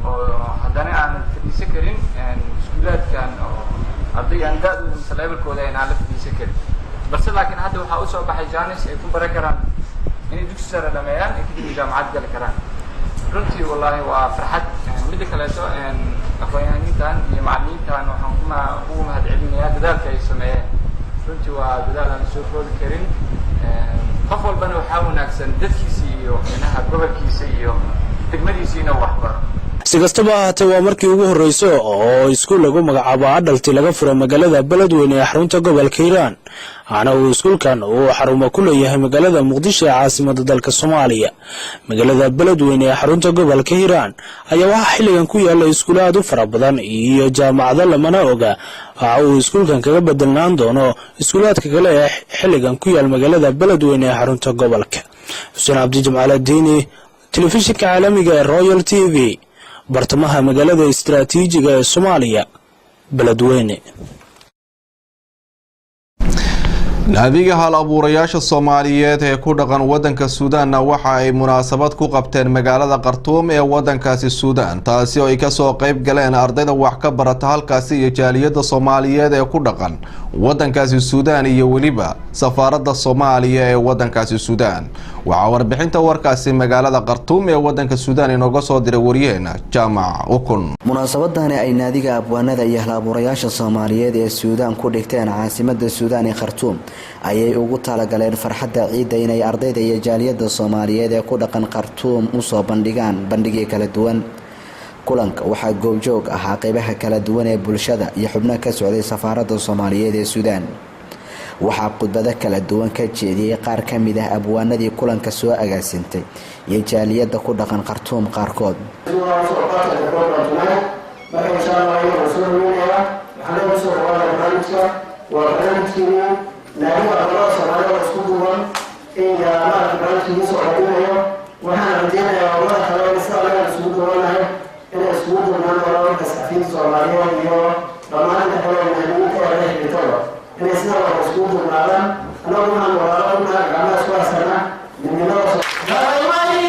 oo haddana aanan fadhiisan karin iskuulaadkan, oo arday aan da-dooda mise levelkooda aan la fadhiisan karin, balse laakiin hadda waxaa usoo baxay chance ay ku baran karaan inay dugsi sare dhameeyaan ay kadibna jaamacad gali karaan. Runtii wallaahi waa farxad. Midda kaleeto, aqoon-yahaniintan iyo macallimiintan waxaan kuma ugu mahad celinayaa dadaalka ay sameeyeen. Runtii waa dadaal aan soo koobi karin. Qof walbana waxaa wanaagsan dadkiisa iyo inaha gobolkiisa iyo degmadiisa inuu waxbaro. Si kastaba ahaatee, waa markii ugu horreysay oo iskuul lagu magacaabo Adult laga furay magaalada Beledweyne ee xarunta gobolka Hiiraan, waxaana uu iskuulkan uu xarumo ku leeyahay magaalada Muqdisho ee caasimada dalka Soomaaliya. Magaalada Beledweyne ee xarunta gobolka Hiiraan ayaa waxaa xilligan ku yaala iskuulo aad u fara badan iyo jaamacado, lamana oga waxa uu iskuulkan kaga bedelnaan doono iskuulaadka kale ee xilligan ku yaal magaalada Beledweyne ee xarunta gobolka. Xuseen Cabdi Jimcaale Diini, telefishinka caalamiga ee Royal TV, bartamaha magaalada istaraatiijiga ee Soomaaliya, Beledweyne. Naadiga hal abuurayaasha Soomaaliyeed ee ku dhaqan wadanka Suudaanna waxa ay munaasabad ku qabteen magaalada Khartuum ee wadankaasi Suudaan, taasi oo ay kasoo qeyb galeen ardayda wax ka barata halkaasi iyo jaaliyadda Soomaaliyeed ee ku dhaqan wadankaasi Suudaan iyo weliba safaaradda Soomaaliya ee wadankaasi Suudaan. Waxaa warbixinta warkaasi magaalada Khartuum ee wadanka Suudaan inooga soo diray wariyaheena Jaamac Ukun. Munaasabadani ay naadiga abwaanada iyo hal abuurayaasha Soomaaliyeed ee Suudaan ku dhigteen caasimada Suudaan ee Khartuum ayay ugu talagaleen farxadda ciidda inay ardayda iyo jaaliyadda Soomaaliyeed ee ku dhaqan Khartuum usoo bandhigaan bandhigyo kala duwan. Kulanka waxaa goobjoog ahaa qeybaha kala duwan ee bulshada iyo xubno ka socday safaaradda Soomaaliyeed ee Suudaan. Waxaa khudbado kala duwan ka jeediyey qaar ka mid ah abwaanadii kulanka soo agaasintay iyo jaaliyadda ku dhaqan Khartuum qaarkood. Marka insha Allah ayaan soo dhaweynayaa. Waxaan leeyahay soo dhawaada barnaamijka. Waa barnaamijkiina naadiga aqalada Soomaalida isku duuban in maarata barnaamijkiina soo dhaweynayo. Waxaan rajeynayaa ururada kale in sida anaga isugu duubanahay inay isugu duubnaan doonaan, marka saxafiyiinta Soomaaliyeed iyo dhammaan inta kale ee naadiyiinta ee la xiriirtaba inay sida wada isugu duubnaadaan. Annagu waxaan walaalo unahay, gacmaha isku haysanaa midnimada.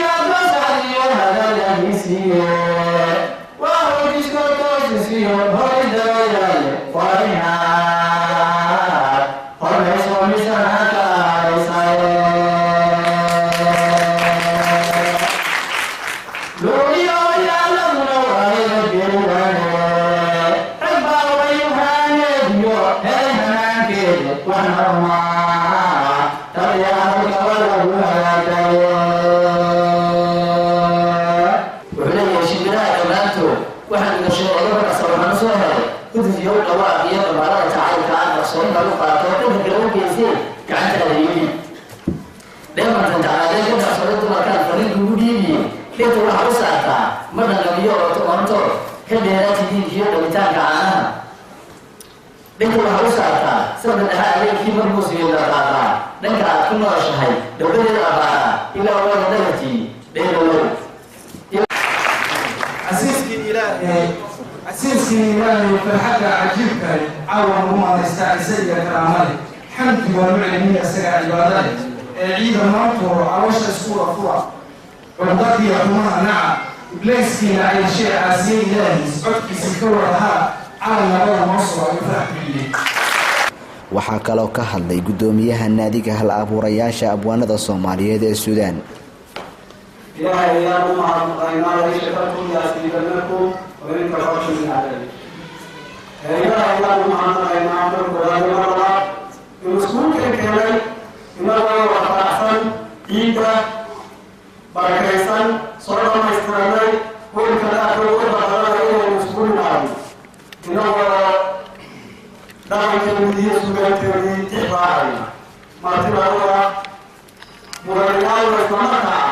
Wuxuu leeyahay shimbiraha dhammaantood waxaan gashay odaga waxaan soo helay guddiyo dhawaaq iyo dhamaalada jacaylka aan qarsoon lagu qaato dhanka kale u geysay gacantaada yidhi dheemantan jacaadeed ka qarsoonay dumarkaan fariin kugu dhiibiye. Dhirta waxaa u saartaa ma dhanqamiyo oonto ka dheeraa tidiinkiyo dhabitaanka caanaha. Dhanka waxaa u saartaa sabda dhexe adeegkii markuu siiyo dhaqaaqaa dhanka aad ku nooshahay dowladeeda abaaraa ilaa waaga dhagartii dheerowow. Casiiskii Ilaahay, casiiskii Ilaahay, farxadda cajiibkale caawa nagu maadaystaa cise iyo karaamale. Xamdi waa nuclimiya isagaa cibaado leh ee ciida maantoo caloosha isku wada fura, cugdadiya xumaha naca, ibleyskiina cayshee caasiye Ilaahiis codkiisii ka wadahaa calan nabada noo soo ayuu farax geliyey. Waxaa kaloo ka hadlay guddoomiyaha naadiga hal abuurayaasha abwaanada Soomaaliyeed ee Suudaan. Ilaahay ayaan u mahadnaqaynaa. لئن شكرتم لأزيدنكم ولئن كفرتم إن عذابي. Ilaahay ayaan u mahadnaqaynaa marka koowaad iyo mar labaad inuu iskuulkan keenay inagoo wada faraxsan, ciidda barakaysan soo dhamaystiranay, hoolkan aadka uga badanaya inaynu isugu nimaadno inagoo dhaqankeennii iyo sugaanteennii tixraacayna. Martida u ah mudanayaal islamarkaa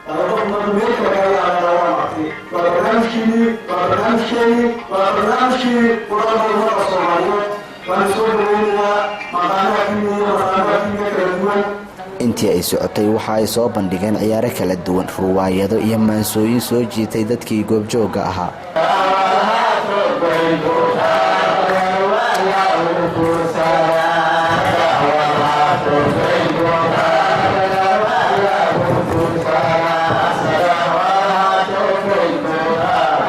qof marka meel kale kaga yaabaa waa marti. Waa barnaamijkiinii, waa barnaamijkeenii, waa barnaamijkii qurada ummadda Soomaaliyeed. Waana soo dhaweynayaa maqaanaha iyo maqaanaha kala duwan. Intii ay socotay waxa ay soo bandhigeen ciyaaro kala duwan, ruwaayado iyo maansooyin soo jiitay dadkii goobjoogga ahaa.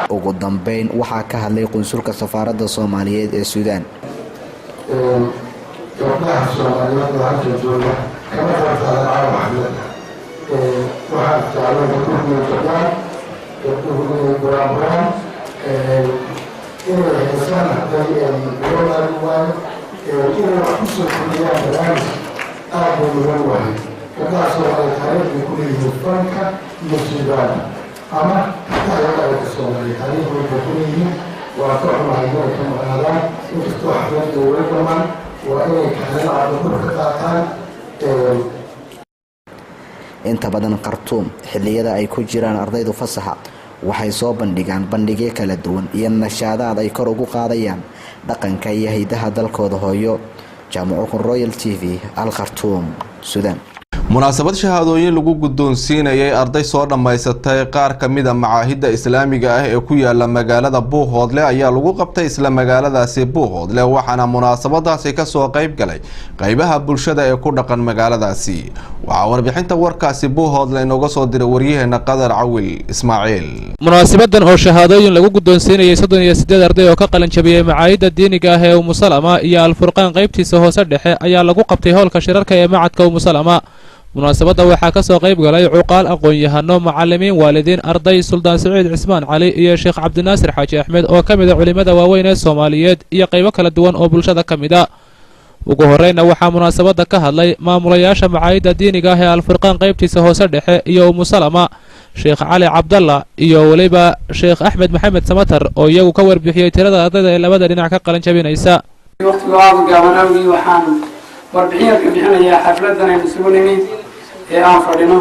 Ugu dambeyn waxaa ka hadlay qunsulka safaaradda Soomaaliyeed ee Suudaan. Gabdhaha Soomaaliyeed oo halka jooga kama qayb qaadan caawa xafladda. Waxaan jeclay gabdhuhu jeclaan Gabdhuhu inay buraanburaan, inay heesaan hadday ay loo maari waayo, inay wax ku soo kordhiyaan barnaamij aad bay mudan wahay. Gabdhaha Soomaaliya taariikh bay ku leeyihiin fanka iyo suugaanta ama hidaha iyo dhaqanka Soomaaliya, taariikh bay ku leeyihiin. Waa ka xumahay inay ka maqnaadaan, inkastoo xafladda weli dhamaan, waa inay kaalin caddo ka qaataan. Inta badan Khartuum xilliyada ay ku jiraan ardaydu fasaxa waxay soo bandhigaan bandhigyo kala duwan iyo nashaadaad ay kor ugu qaadayaan dhaqanka iyo haydaha dalkooda hooyo. Jaamaco Royal TV, Al Khartuum, Suudaan. Munaasabad shahaadooyin lagu guddoonsiinayay arday soo dhammaysatay qaar ka mid a macaahidda islaamiga ah ee ku yaala magaalada Buuhoodle ayaa lagu qabtay isla magaaladaasi Buuhoodle, waxaana munaasabadaasi kasoo qayb galay qeybaha bulshada ee ku dhaqan magaaladaasi. Waxaa warbixinta warkaasi Buuhoodle inooga soo diray waryaheena Qadar Cawil Ismaaciil. Munaasibadan oo shahaadooyin lagu guddoonsiinayay 38 arday oo ka qalin jabiyey macaahidda diiniga ah ee Umusalama iyo Alfurqaan qaybtiisa hoose dhexe ayaa lagu qabtay howlka shirarka ee macadka Umusalama. Munaasabadda waxaa ka soo qayb galay cuqaal, aqoon-yahano, macallimiin, waalidiin, arday, Suldaan Siciid Cismaan Cali iyo Sheekh Cabdinaasir Xaaji Axmed oo ka mid a culimmada waaweyn ee Soomaaliyeed iyo qaybo kala duwan oo bulshada ka mid a. Ugu horreynna waxaa munaasabadda ka hadlay maamulayaasha macaahidda diiniga ah ee Alfurqaan qaybtiisa hoose dhexe iyo Umusalama, Sheekh Cali Cabdalla iyo weliba Sheekh Axmed Maxamed Samatar, oo iyagu ka warbixiyey tirada ardayda ee labada dhinac ka qalin jabinaysa. Waqtigu aada u gaaban awgii, waxaan warbixin yar ka bixinayaa xafladan aynu isugu nimid ee aan fadhino.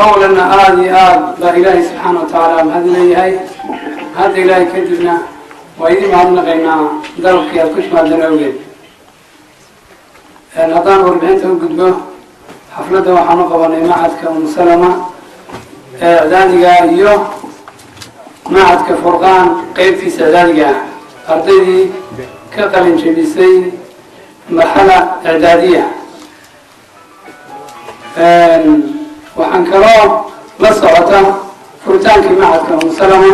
Awalanna aada iyo aada baa Ilaahay subxaana wa tacaala mahad leeyahay. Hadda Ilaahay kadibna waa idin mahadnaqaynaa dalabkii aad ku timaadeen awgeed. Haddaan warbixinta u gudbo, xafladda waxaan u qabanay macadka Umusalama ee icdaadiga iyo macadka Furqaan qeybtiisa icdaadiga ah, ardaydii ka qalin jebisay marxala icdaadiya. Waxaan kaloo la socota furitaankii macadka Umusalama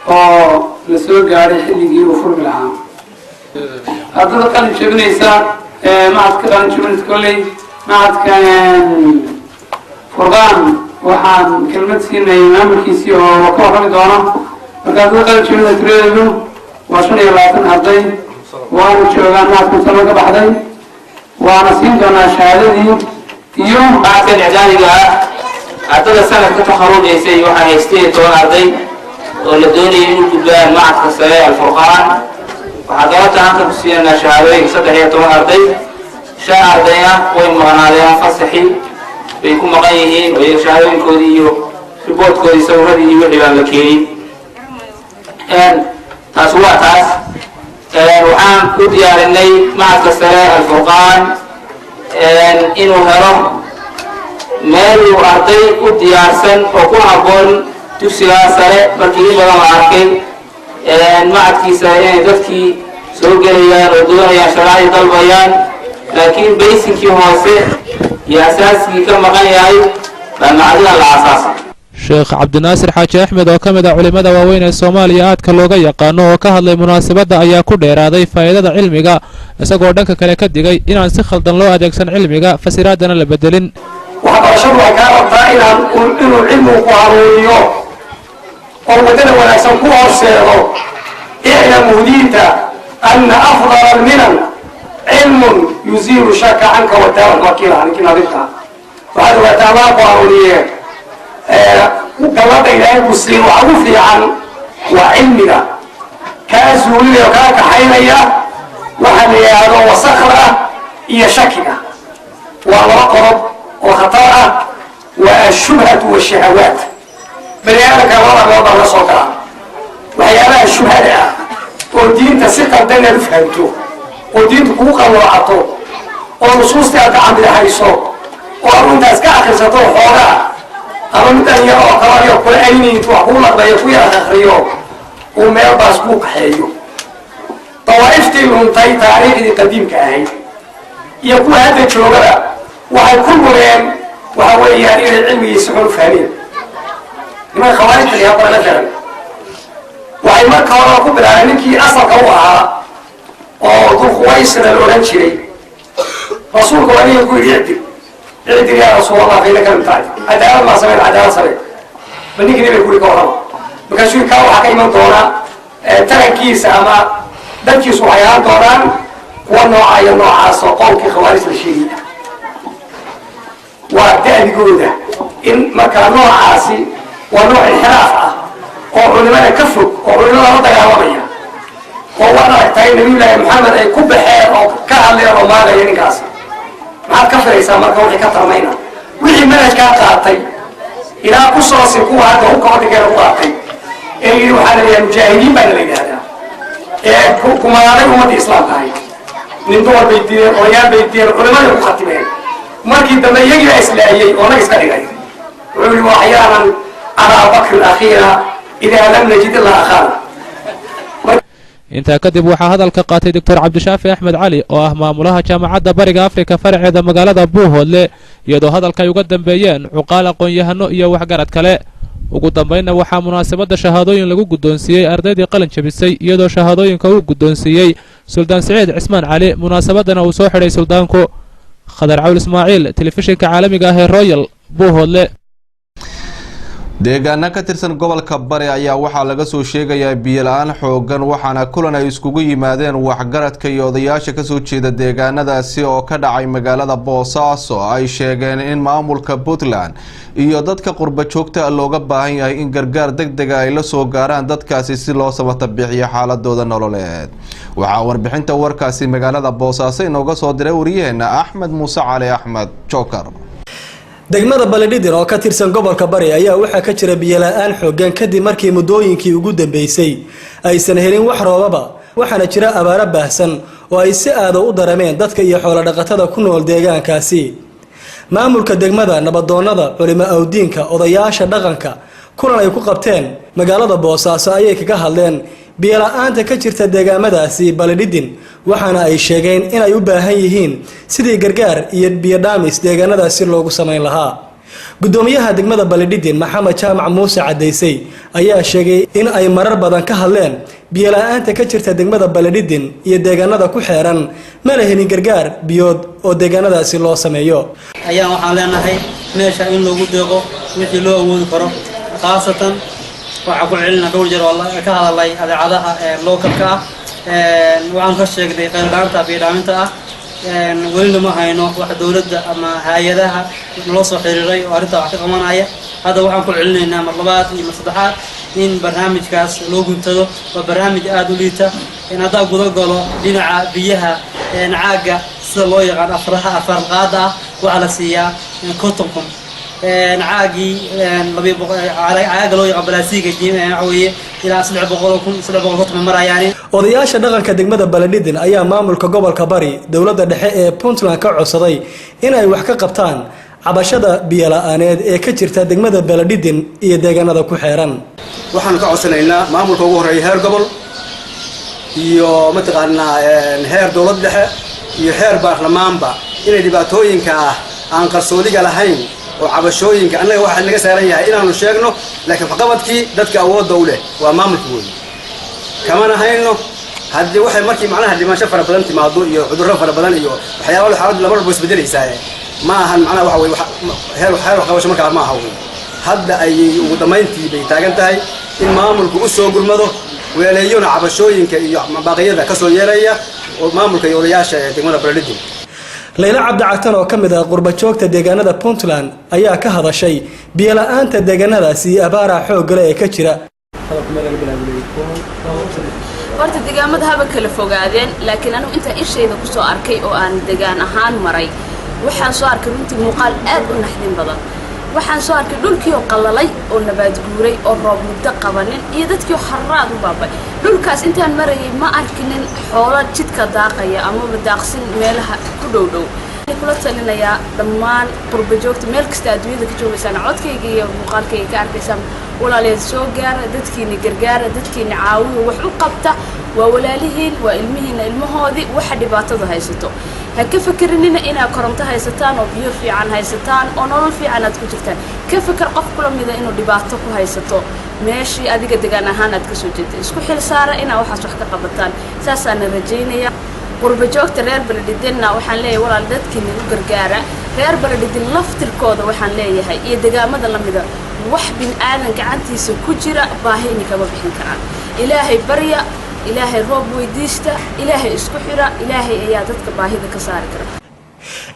oo la soo gaadhay xilligii uu furmi lahaa. Ardada qalin jebinaysa macadka qalin jebinaysa kolley macadka Furqaan waxaan kelmad siinayay maamulkiisii oo ka warrami doono. Marka ardada qalin jebinaysa tiradeedu waa 25 arday, waana joogaan macadka Musalama ka baxday, waana siin doonaa shahaadadii iyo Macadkan icdaadiga ah ardada sanadka takharujaysay waxaa haystay 10 arday oo la doonayay inuu gudbaan macadka sare Alfurqaan. Waxaa galabta halka ku siinanaa shahaadooyinka 13 arday. Shan ardayna way maqnaadeen, fasaxii bay ku maqan yihiin oo iyaga shahaadooyinkoodii iyo riboodkoodii, sawiradii iyo wixii baan la keenin. Taas waa taas. Waxaan u diyaarinay macadka sare Alfurqaan inuu helo meel uu arday u diyaarsan oo ku habboon dugsigaa sare. Markii in badan la arkay macadkiisa inay dadkii soo gelayaan oo doonayaan shareecadii dalbayaan, laakiin baysinkii hoose iyo asaaskii ka maqan yahay, baa macadada la aasaasay. Sheekh Cabdinaasir Xaaji Axmed oo ka mid ah culimmada waaweyn ee Soomaaliya aadka looga yaqaano oo ka hadlay munaasabadda ayaa ku dheeraaday faa'iidada cilmiga, isagoo dhanka kale ka digay inaan si khaldan loo adeegsan cilmiga, fasiraadana la bedelin. Waxbarashadu waxay kaa rabtaa inuu cilmigu ku hanuuniyo oo waddada wanaagsan ku horseedo. اعلم هديت أن أفضل المنن علم يزيل الشك عنك والدار الوكيل عنك نبيتها. Waxaad ogaataa Allah ku hanuuniye, gallada Ilaahay ku siin waxa ugu fiican waa cilmiga kaa zuulinaya oo kaa kaxaynaya waxa la yidhaahdo wasakda iyo shakiga. Waa laba qodob oo khatar ah, waa الشبهة والشهوات. Bani aadamka labada meelood baa laga soo galaa waxyaabaha shubhada ah oo diinta si qaldan inaad u fahamto oo diinta kugu qalloocato oo nusuustii aad gacan bidixayso oo aad intaas ka akrisato xoogaa, ama mid dhalinyaro oo kale kula aynayn intuu wax kuu laqbayo, ku yar akriyo, uu meel baas kuu kaxeeyo. Dawaa'iftii luntay taariikhdii qadiimka ahayd iyo kuwa hadda joogaba waxay ku mureen waxa weeyaan inay cilmigiisa xun u fahmeen. Nimanka khawaarijta iyo bara masalan waxay marka hore ku bilaabeen ninkii asalka u ahaa oo Dulkhuwaysira la odhan jiray. Rasuulka waa ninka ku yidhi: "اعدل اعدل يا رسول الله فإنك لم تعدل." Cadaalad maa sameyn, cadaalad samey. Bal ninkii nabiga kuri ka warrama. Markaasuu kaa waxaa ka iman doona tarankiisa ama dadkiisu waxay ahaan doonaan kuwa nooca iyo noocaas oo qowmkii khawaarij la sheegaya waa da'digooda. In markaa noocaasi waa nooc inxiraaf ah oo culimada ka fog oo culimada la dagaalamaya, oo waad aragtay Nabiyullaahi Maxamed ay ku baxeen oo ka hadleen oo maagaya ninkaasi. Maxaad ka filaysaa marka wixii ka tarmayna, wixii manhajkaa qaatay ilaa ku soosin, kuwa hadda hubka waddankeena ku qaatay ee yidhi waxaa la yidhaha mujaahidiin baana la yidhahdaa, ee kumaaday ummadda islaamka ahayd? Nin dumar bay dileen, odayaal bay dileen, culimaday ku khatimeen. Markii dambe iyagii baa islaayey oo nag iska dhigay. Wuxuu yihi: "Waxyaanan abaa Bakrin akhiina idaa lam najid ilaa akhaana." Intaa kadib waxaa hadalka qaatay Doctor Cabdishaafi Axmed Cali oo ah maamulaha Jaamacadda Bariga Afrika faraceeda magaalada Buuhoodle, iyadoo hadalka ay uga dambeeyeen cuqaal, aqoon-yahano iyo waxgarad kale. Ugu dambaynna waxaa munaasabadda shahaadooyin lagu guddoonsiiyey ardaydii qalin jabisay, iyadoo shahaadooyinka uu guddoonsiiyey Suldaan Siciid Cismaan Cali, munaasabadana uu soo xidhay suldaanku. Khadar Cawl Ismaaciil, telefishinka caalamiga ah ee Royal, Buuhoodle. Deegaano ka tirsan gobolka Bari ayaa waxaa laga soo sheegayaa biyo la-aan xoogan, waxaana kulan ay iskugu yimaadeen waxgaradka iyo odayaasha kasoo jeeda deegaanadaasi oo ka dhacay magaalada Boosaaso ay sheegeen in maamulka Puntland iyo dadka qurba joogta looga baahan yahay in gargaar deg dega ay la soo gaaraan dadkaasi si loo samata bixiyo xaaladooda nololeed. Waxaa warbixinta warkaasi magaalada Boosaaso inooga soo diray wariyaheena Axmed Muuse Cali, Axmed Joker. Degmada Balidhidin oo ka tirsan gobolka Bari ayaa waxaa ka jira biyola-aan xoogan kadib markii muddooyinkii ugu dambeysay aysan helin wax roobaba, waxaana jira abaaro baahsan oo ay si aada u dareemeen dadka iyo xoolodhaqatada ku nool deegaankaasi. Maamulka degmada, nabadoonnada, culimo awdiinka, odayaasha dhaqanka kulan ay ku qabteen magaalada Boosaaso ayay kaga hadleen biyola-aanta ka jirta deegaamadaasi Balidhidin, waxaana ay sheegeen inay u baahan yihiin sidii gargaar iyo biyodhaamis deegaanadaasi loogu samayn lahaa. Gudoomiyaha degmada Balidhidin, Maxamed Jaamac Muuse Cadaysay, ayaa sheegay in ay marar badan ka hadleen biyola-aanta ka jirta degmada Balidhidin iyo deegaanada ku xeeran, mana helin gargaar biyood oo deegaanadaasi loo sameeyo. Ayaan waxaan leenahay meesha in loogu deeqo wixii loo awoodi karo. Khaasatan waxaa ku celina dhowr jeer oo ka hadalay adeecadaha localka ah, waxaan ka sheegnay qayladhaanta biyodhaaminta ah. Welina ma hayno wax dowladda ama hay-adaha naloo soo xiriiray oo arrintaa wax ka qabanaya. Hadda waxaan ku celinaynaa mar labaad iyo mar saddexaad in barnaamijkaas loo guntado. Waa barnaamij aada u liita in haddaa guda galo dhinaca biyaha. Caagga sida loo yaqaan afraha afarqaada ah waxaa la siiyaa 50,000. Caagii caaga loo yaqaan balaasiga waxa weeye ilaa 300,000, 350 marayaani. Odayaasha dhaqanka degmada Baledhidin ayaa maamulka gobolka Bari, dowladda dhexe ee Puntland ka codsaday in ay wax ka qabtaan cabashada biyola-aaneed ee ka jirta degmada Baledhidin iyo deegaanada ku xeeran. Waxaanu ka codsanaynaa maamulka ugu horreeya heer gobol iyo mataqaanaa heer dowlad dhexe iyo heer baarlamaanba inay dhibaatooyinka ah aan qarsoodiga lahayn oo cabashooyinka annaga waxaa naga saaran yahay inaanu sheegno, laakiin waxqabadkii dadka awoodda u leh waa maamulka weeye. Kamana hayno haddii waxay markii macnaha dhimasho fara badan timaado iyo cudurro fara badan iyo waxyaaba xaaladdu laba walba isbedelaysaa. Ma ahan macnaha waxa weye heer waxqabasho markaa ma aha wey. Hadda ayay ugu dambayntii bay taagan tahay in maamulku u soo gurmado, weeleeyona cabashooyinka iyo baaqyada ka soo yeelaya oo maamulka iyo odayaasha ee degmada Baledhidin. Layla Cabdicagtan oo ka mid ah qurbajoogta deegaanada Puntland ayaa ka hadashay biyola-aanta deegaanadaasi iyo abaaraha xooggale ee ka jira. Horta deegaamada haba kala fogaadeen, laakiin anigu intaa ishayda kusoo arkay oo aan degaan ahaan maray, waxaan soo arkay runtii muuqaal aad u naxdin badan. Waxaan soo arkay dhulkii oo qallalay oo nabaad guuray oo roob muddo qabanin iyo dadkii oo harraad u baabay. Dhulkaas intaan marayay ma arkinin xoolo jidka daaqaya amaba daaqsin meelaha ku dhow dhow. Kula talinayaa dhammaan qurba joogta meel kasta adduunyada ka joogaysaan, codkayga iyo muuqaalkayga ka arkaysaan, walaalayaal, soo gaara dadkiina, gargaara dadkiina, caawiya, wax u qabta. Waa walaalihiin, waa ilmihiina, ilmahoodii waxa dhibaatada haysato. Ha ka fakerinina inaad koronto haysataan oo biyo fiican haysataan oo nolol fiican aad ku jirtaan. Ka feker qof kula mida inuu dhibaato ku haysato meeshii adiga degaan ahaan aad kasoo jeedta. Isku xil saara inaa waxaas wax ka qabataan, saasaana rajaynaya. Qurba joogta reer Baledhidinna waxaan leeyahay, walaal, dadkiina u gargaara. Reer Baledhidin laftirkooda waxaan leeyahay iyo degaamada lamida Wax bin aadan gacantiisa ku jira baahi idinkama bixin karaan. Ilaahay barya, Ilaahay roob weydiista, Ilaahay isku xira, Ilaahay ayaa dadka baahida ka saari kara.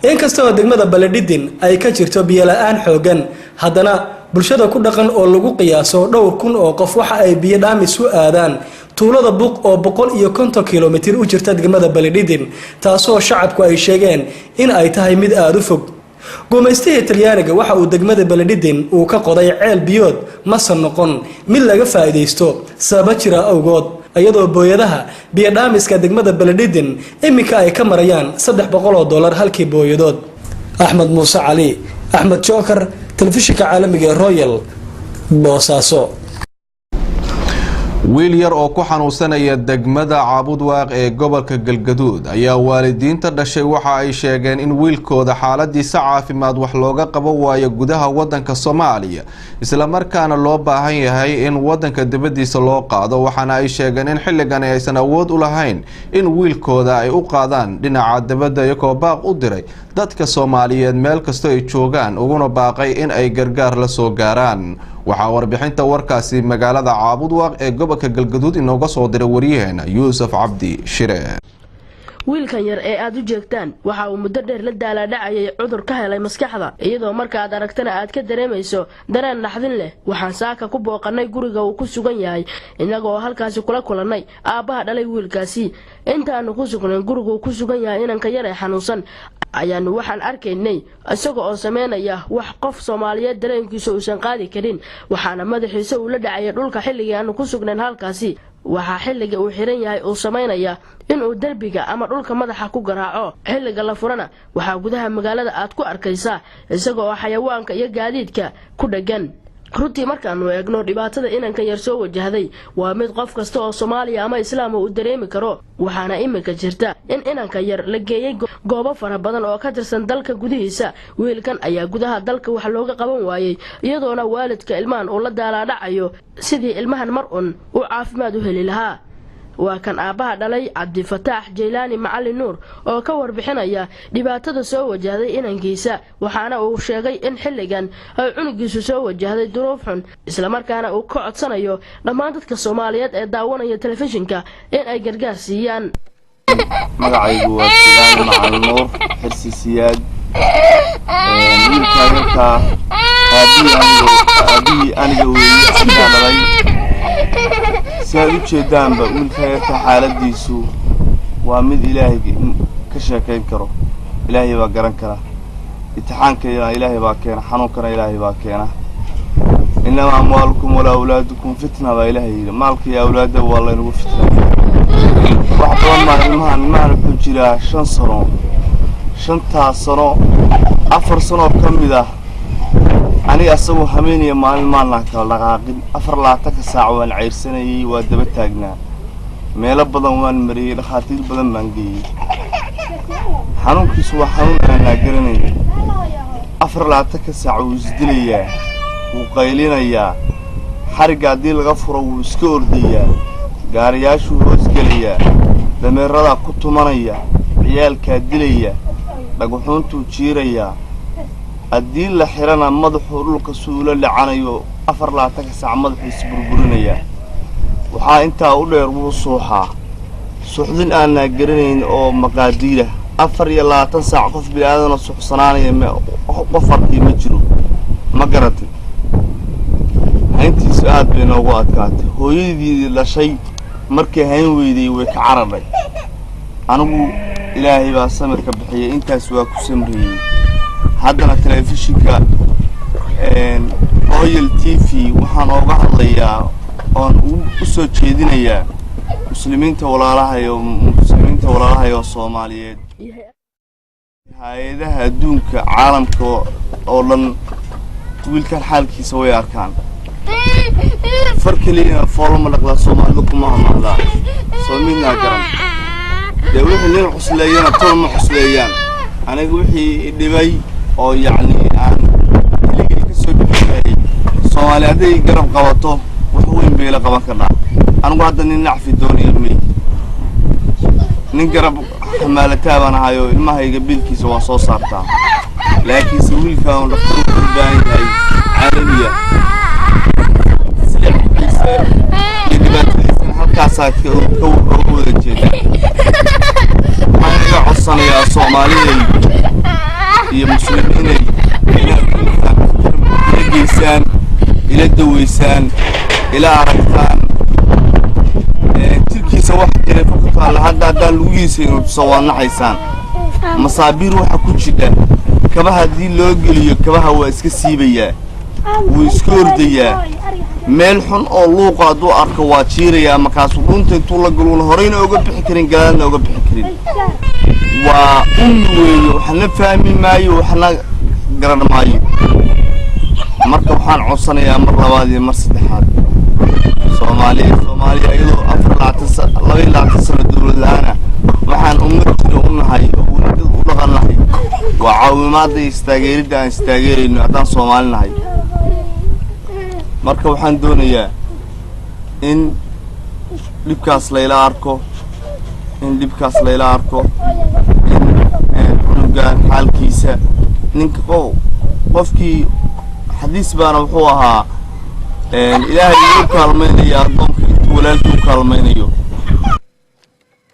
Inkastoo degmada Baledhidin ay ka jirto biyo la-aan xoogan, haddana bulshada ku dhaqan oo lagu qiyaaso dhowr kun oo qof waxa ay biyo dhaamis u aadaan tuulada Buq oo 150 kilomitir u jirta degmada Baledhidin, taasoo shacabku ay sheegeen in ay tahay mid aada u fog. Gumaystihii Talyaaniga waxa uu degmada Baledhidin uu ka qoday ceel biyood, mase noqon mid laga faa'iidaysto sababa jira awgood, iyadoo booyadaha biyodhaamiska degmada Baledhidin iminka ay ka marayaan $300 halkii booyadood. Axmed Muuse Cali, Axmed Joker, telefishinka caalamiga ee Royal, Boosaaso. Wiil yar oo ku xanuunsanaya degmada Caabudwaaq ee gobolka Galgaduud ayaa waalidiinta dhashay waxa ay sheegeen in wiilkooda xaaladiisa caafimaad wax looga qaban waayo gudaha wadanka Soomaaliya, islamarkaana loo baahan yahay in wadanka dibadiisa loo qaado. Waxaana ay sheegeen in xilligan aysan awood u lahayn in wiilkooda ay u qaadaan dhinaca dibadda, iyagoo baaq u diray dadka Soomaaliyeed meel kastoo ay joogaan, uguna baaqay in ay gargaar la soo gaaraan. Waxaa warbixinta warkaasi magaalada Caabudwaaq ee gobolka Galgaduud inooga soo diray wariyaheena Yuusuf Cabdi Shire. Wiilkan yar ee aad u jeegtaan waxa uu muddo dheer la daalaadhacayay cudur ka helay maskaxda, iyadoo marka aad aragtana aad ka dareemayso dareen naxdin leh. Waxaan saaka ku booqannay guriga uu ku sugan yahay, innagoo halkaasi kula kulannay aabbaha dhalay wiilkaasi. Intaanu ku sugnayn guriga uu ku sugan yahay inanka yar ee xanuunsan ayaanu waxaan arkaynay isaga oo sameynaya wax qof Soomaaliyeed dareenkiisa uusan qaadi karin, waxaana madaxiisa uu la dhacayay dhulka. Xilligii aanu ku sugnayn halkaasi, waxaa xilliga uu xiran yahay uu samaynaya inuu derbiga ama dhulka madaxa ku garaaco. Xilliga la furana waxaa gudaha magaalada aad ku arkaysaa isaga oo xayawaanka iyo gaadiidka ku dheggan. Runtii markaanu eegno dhibaatada inankan yar soo wajahday, waa mid qof kasta oo Soomaaliya ama Islaama uu dareemi karo. Waxaana iminka jirta in inanka yar la geeyey goobo fara badan oo ka tirsan dalka gudihiisa. Wiilkan ayaa gudaha dalka wax looga qaban waayey, iyadoona waalidka ilmahan uu la daalaadhacayo sidii ilmahan mar un uu caafimaad u heli lahaa. Waa kan aabbaha dhalay, Cabdifataax Jaylaani Macalin Nuur, oo ka warbixinaya dhibaatada soo wajahday inankiisa. Waxaana uu sheegay in xilligan ay cunugiisu soo wajahday duruuf xun, islamarkaana uu ka codsanayo dhammaan dadka Soomaaliyeed ee daawanaya telefishinka in ay gargaar siiyaan. Magacaygu waa Jaylaani Macalin Nuur Xirsi Siyaad. Wiilkaa yarkaa aabihii aniga weeye, anigaa dhalay. Si aad u jeedaanba, wiilkaa yarka xaaladiisu waa mid Ilaahay ka sheekayn karo. Ilaahay baa garan kara. Imtixaankayna Ilaahay baa keena, xanuunkana Ilaahay baa keena. "Innamaa amwaalukum walaa awlaadukum fitna" baa Ilaahay yidhi. Maalka iyo awlaadda waa laynagu fitnay. Wax badan maa ilmahan. Ilmahan wuxuu jiraa 5 sano. 5-taas sano, 4 sanoo ka mid ah aniga asagoo habeeniya maalin maannaan kala dhaqaaqin. 24-ka saac waan cayrsanayay, waa daba taagnaa, meelo badan waan mariyey, dhakhaatiir badan baan geeyey. Xanuunkiisu waa xanuun aanaa garanayn. 24-ka saac wuu isdilayaa, wuu qaylinayaa. Xarigga haddii laga furo wuu iska ordayaa, gaariyaashuu hoosgelayaa, dameeradaa ku tumanaya, ciyaalkaa dilaya, dhagxuuntuu jiirayaa. Haddii la xirana madaxuu dhulka suu ula dhacanayo. 24-ka saac madaxuu isburburinayaa. Waxaa intaa u dheer, wuu suuxaa, suuxdin aanaa garanayn oo maqaadiira. 24 saac qof bini-aadanoo suuxsanaanaya qof arkay ma jiro, ma garatay? Hayntiisu aad bay noogu adkaatay. Hooyadii dhashay markay hayn weyday way ka caradhay. Anigu Ilaahay baa samirka bixiyay, intaas waa ku samriyey. Haddana telefishinka Royal TV waxaan ooga hadlayaa oon u soo jeedinayaa muslimiinta walaalahayo, muslimiinta walaalahayo Soomaaliyeed, hay-adaha adduunka, caalamka oo dhan. Wiilkan xaalkiisa way arkaan. Far keliyana foolama dhaqdaa, Soomaalida kuma hamaahdaa soo midnaa garan. Dee wixii nin cusleeyana tol ma cusleeyaan. Aniga wixii dhibay oo yacni aan keligay ka soo bixi waayey, Soomaali hadday garab qabato wax weyn bay la qaban karnaa. Anigu hadda nin nacfi doonaya may, nin garab xamaalataa baan ahayoo ilmahayga biilkiisa waan soo saartaa, laakiinse wiilkaan dhakhtar wuxuu u baahan yahay caalamiya. Halkaasaa ka wada jeeda. Waxaan iga codsanayaa Soomaaliyay iyo muslimiinay inaad ila geysaan, ila daweysaan, ila aragtaan jirkiisa. Wax jareefo ku taalla hadda haddaan lugihiisa inu tuso waad naxaysaan. Masaabiir waxa ku jidha kabaha, haddii loo geliyo kabaha waa iska siibayaa, wuu iska ordayaa. Meel xun oo luuqa hadduu arko waa jiirayaa, markaasuu dhunta intuu la galuuna horeyna oga bixi karin, gadaalna oga bixi karin. Waa ummi weeye, waxna fahmi maayo, waxna garan maayo. Marka waxaan codsanayaa mar labaad iyo mar saddexaad, Soomaaliya, Soomaaliya iyadoo 24, 22 sano dowlad la-aana, waxaan ummad jira u nahay oo weli dad u dhaqan nahay waa caawimaadda iyo istaageeridda aan istaageerayno haddaan Soomaali nahay. Marka waxaan doonayaa in dhibkaas layla arko, in dhibkaas layla arko, in cunugan xaalkiisa ninka qofkii xadiis baana wuxuu ahaa, Ilaahay uu kaalmaynaya addoonka intuu walaalkii u kaalmaynayo.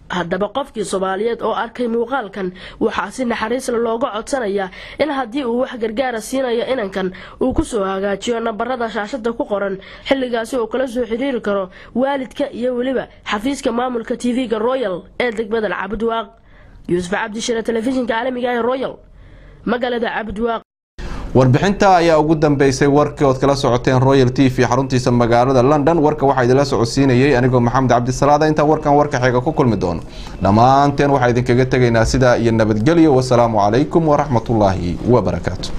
Haddaba qofkii Soomaaliyeed oo arkay muuqaalkan waxaa si naxariisla looga codsanayaa in haddii uu wax gargaara siinayo inankan uu kusoo hagaajiyo nambarada shaashada ku qoran, xilligaasi uu kala soo xiriiri karo waalidka iyo weliba xafiiska maamulka TV-ga Royal ee degmada Cabudwaaq. Yuusuf Cabdishire, Telefishinka caalamiga ee Royal, magaalada Cabudwaaq. Warbixinta ayaa ugu dambeysay warkii ood kala socoteen Royal TV xaruntiisa magaalada London. Warka waxaa idinla socodsiinayay anigoo Maxamed Cabdisalaada. Intaan warkan warka xiga ku kulmi doono, dhammaanteen waxaa idinkaga tegaynaa sidaa iyo nabadgelyo. Wasalaamu calaykum waraxmatullaahi wabarakaatu.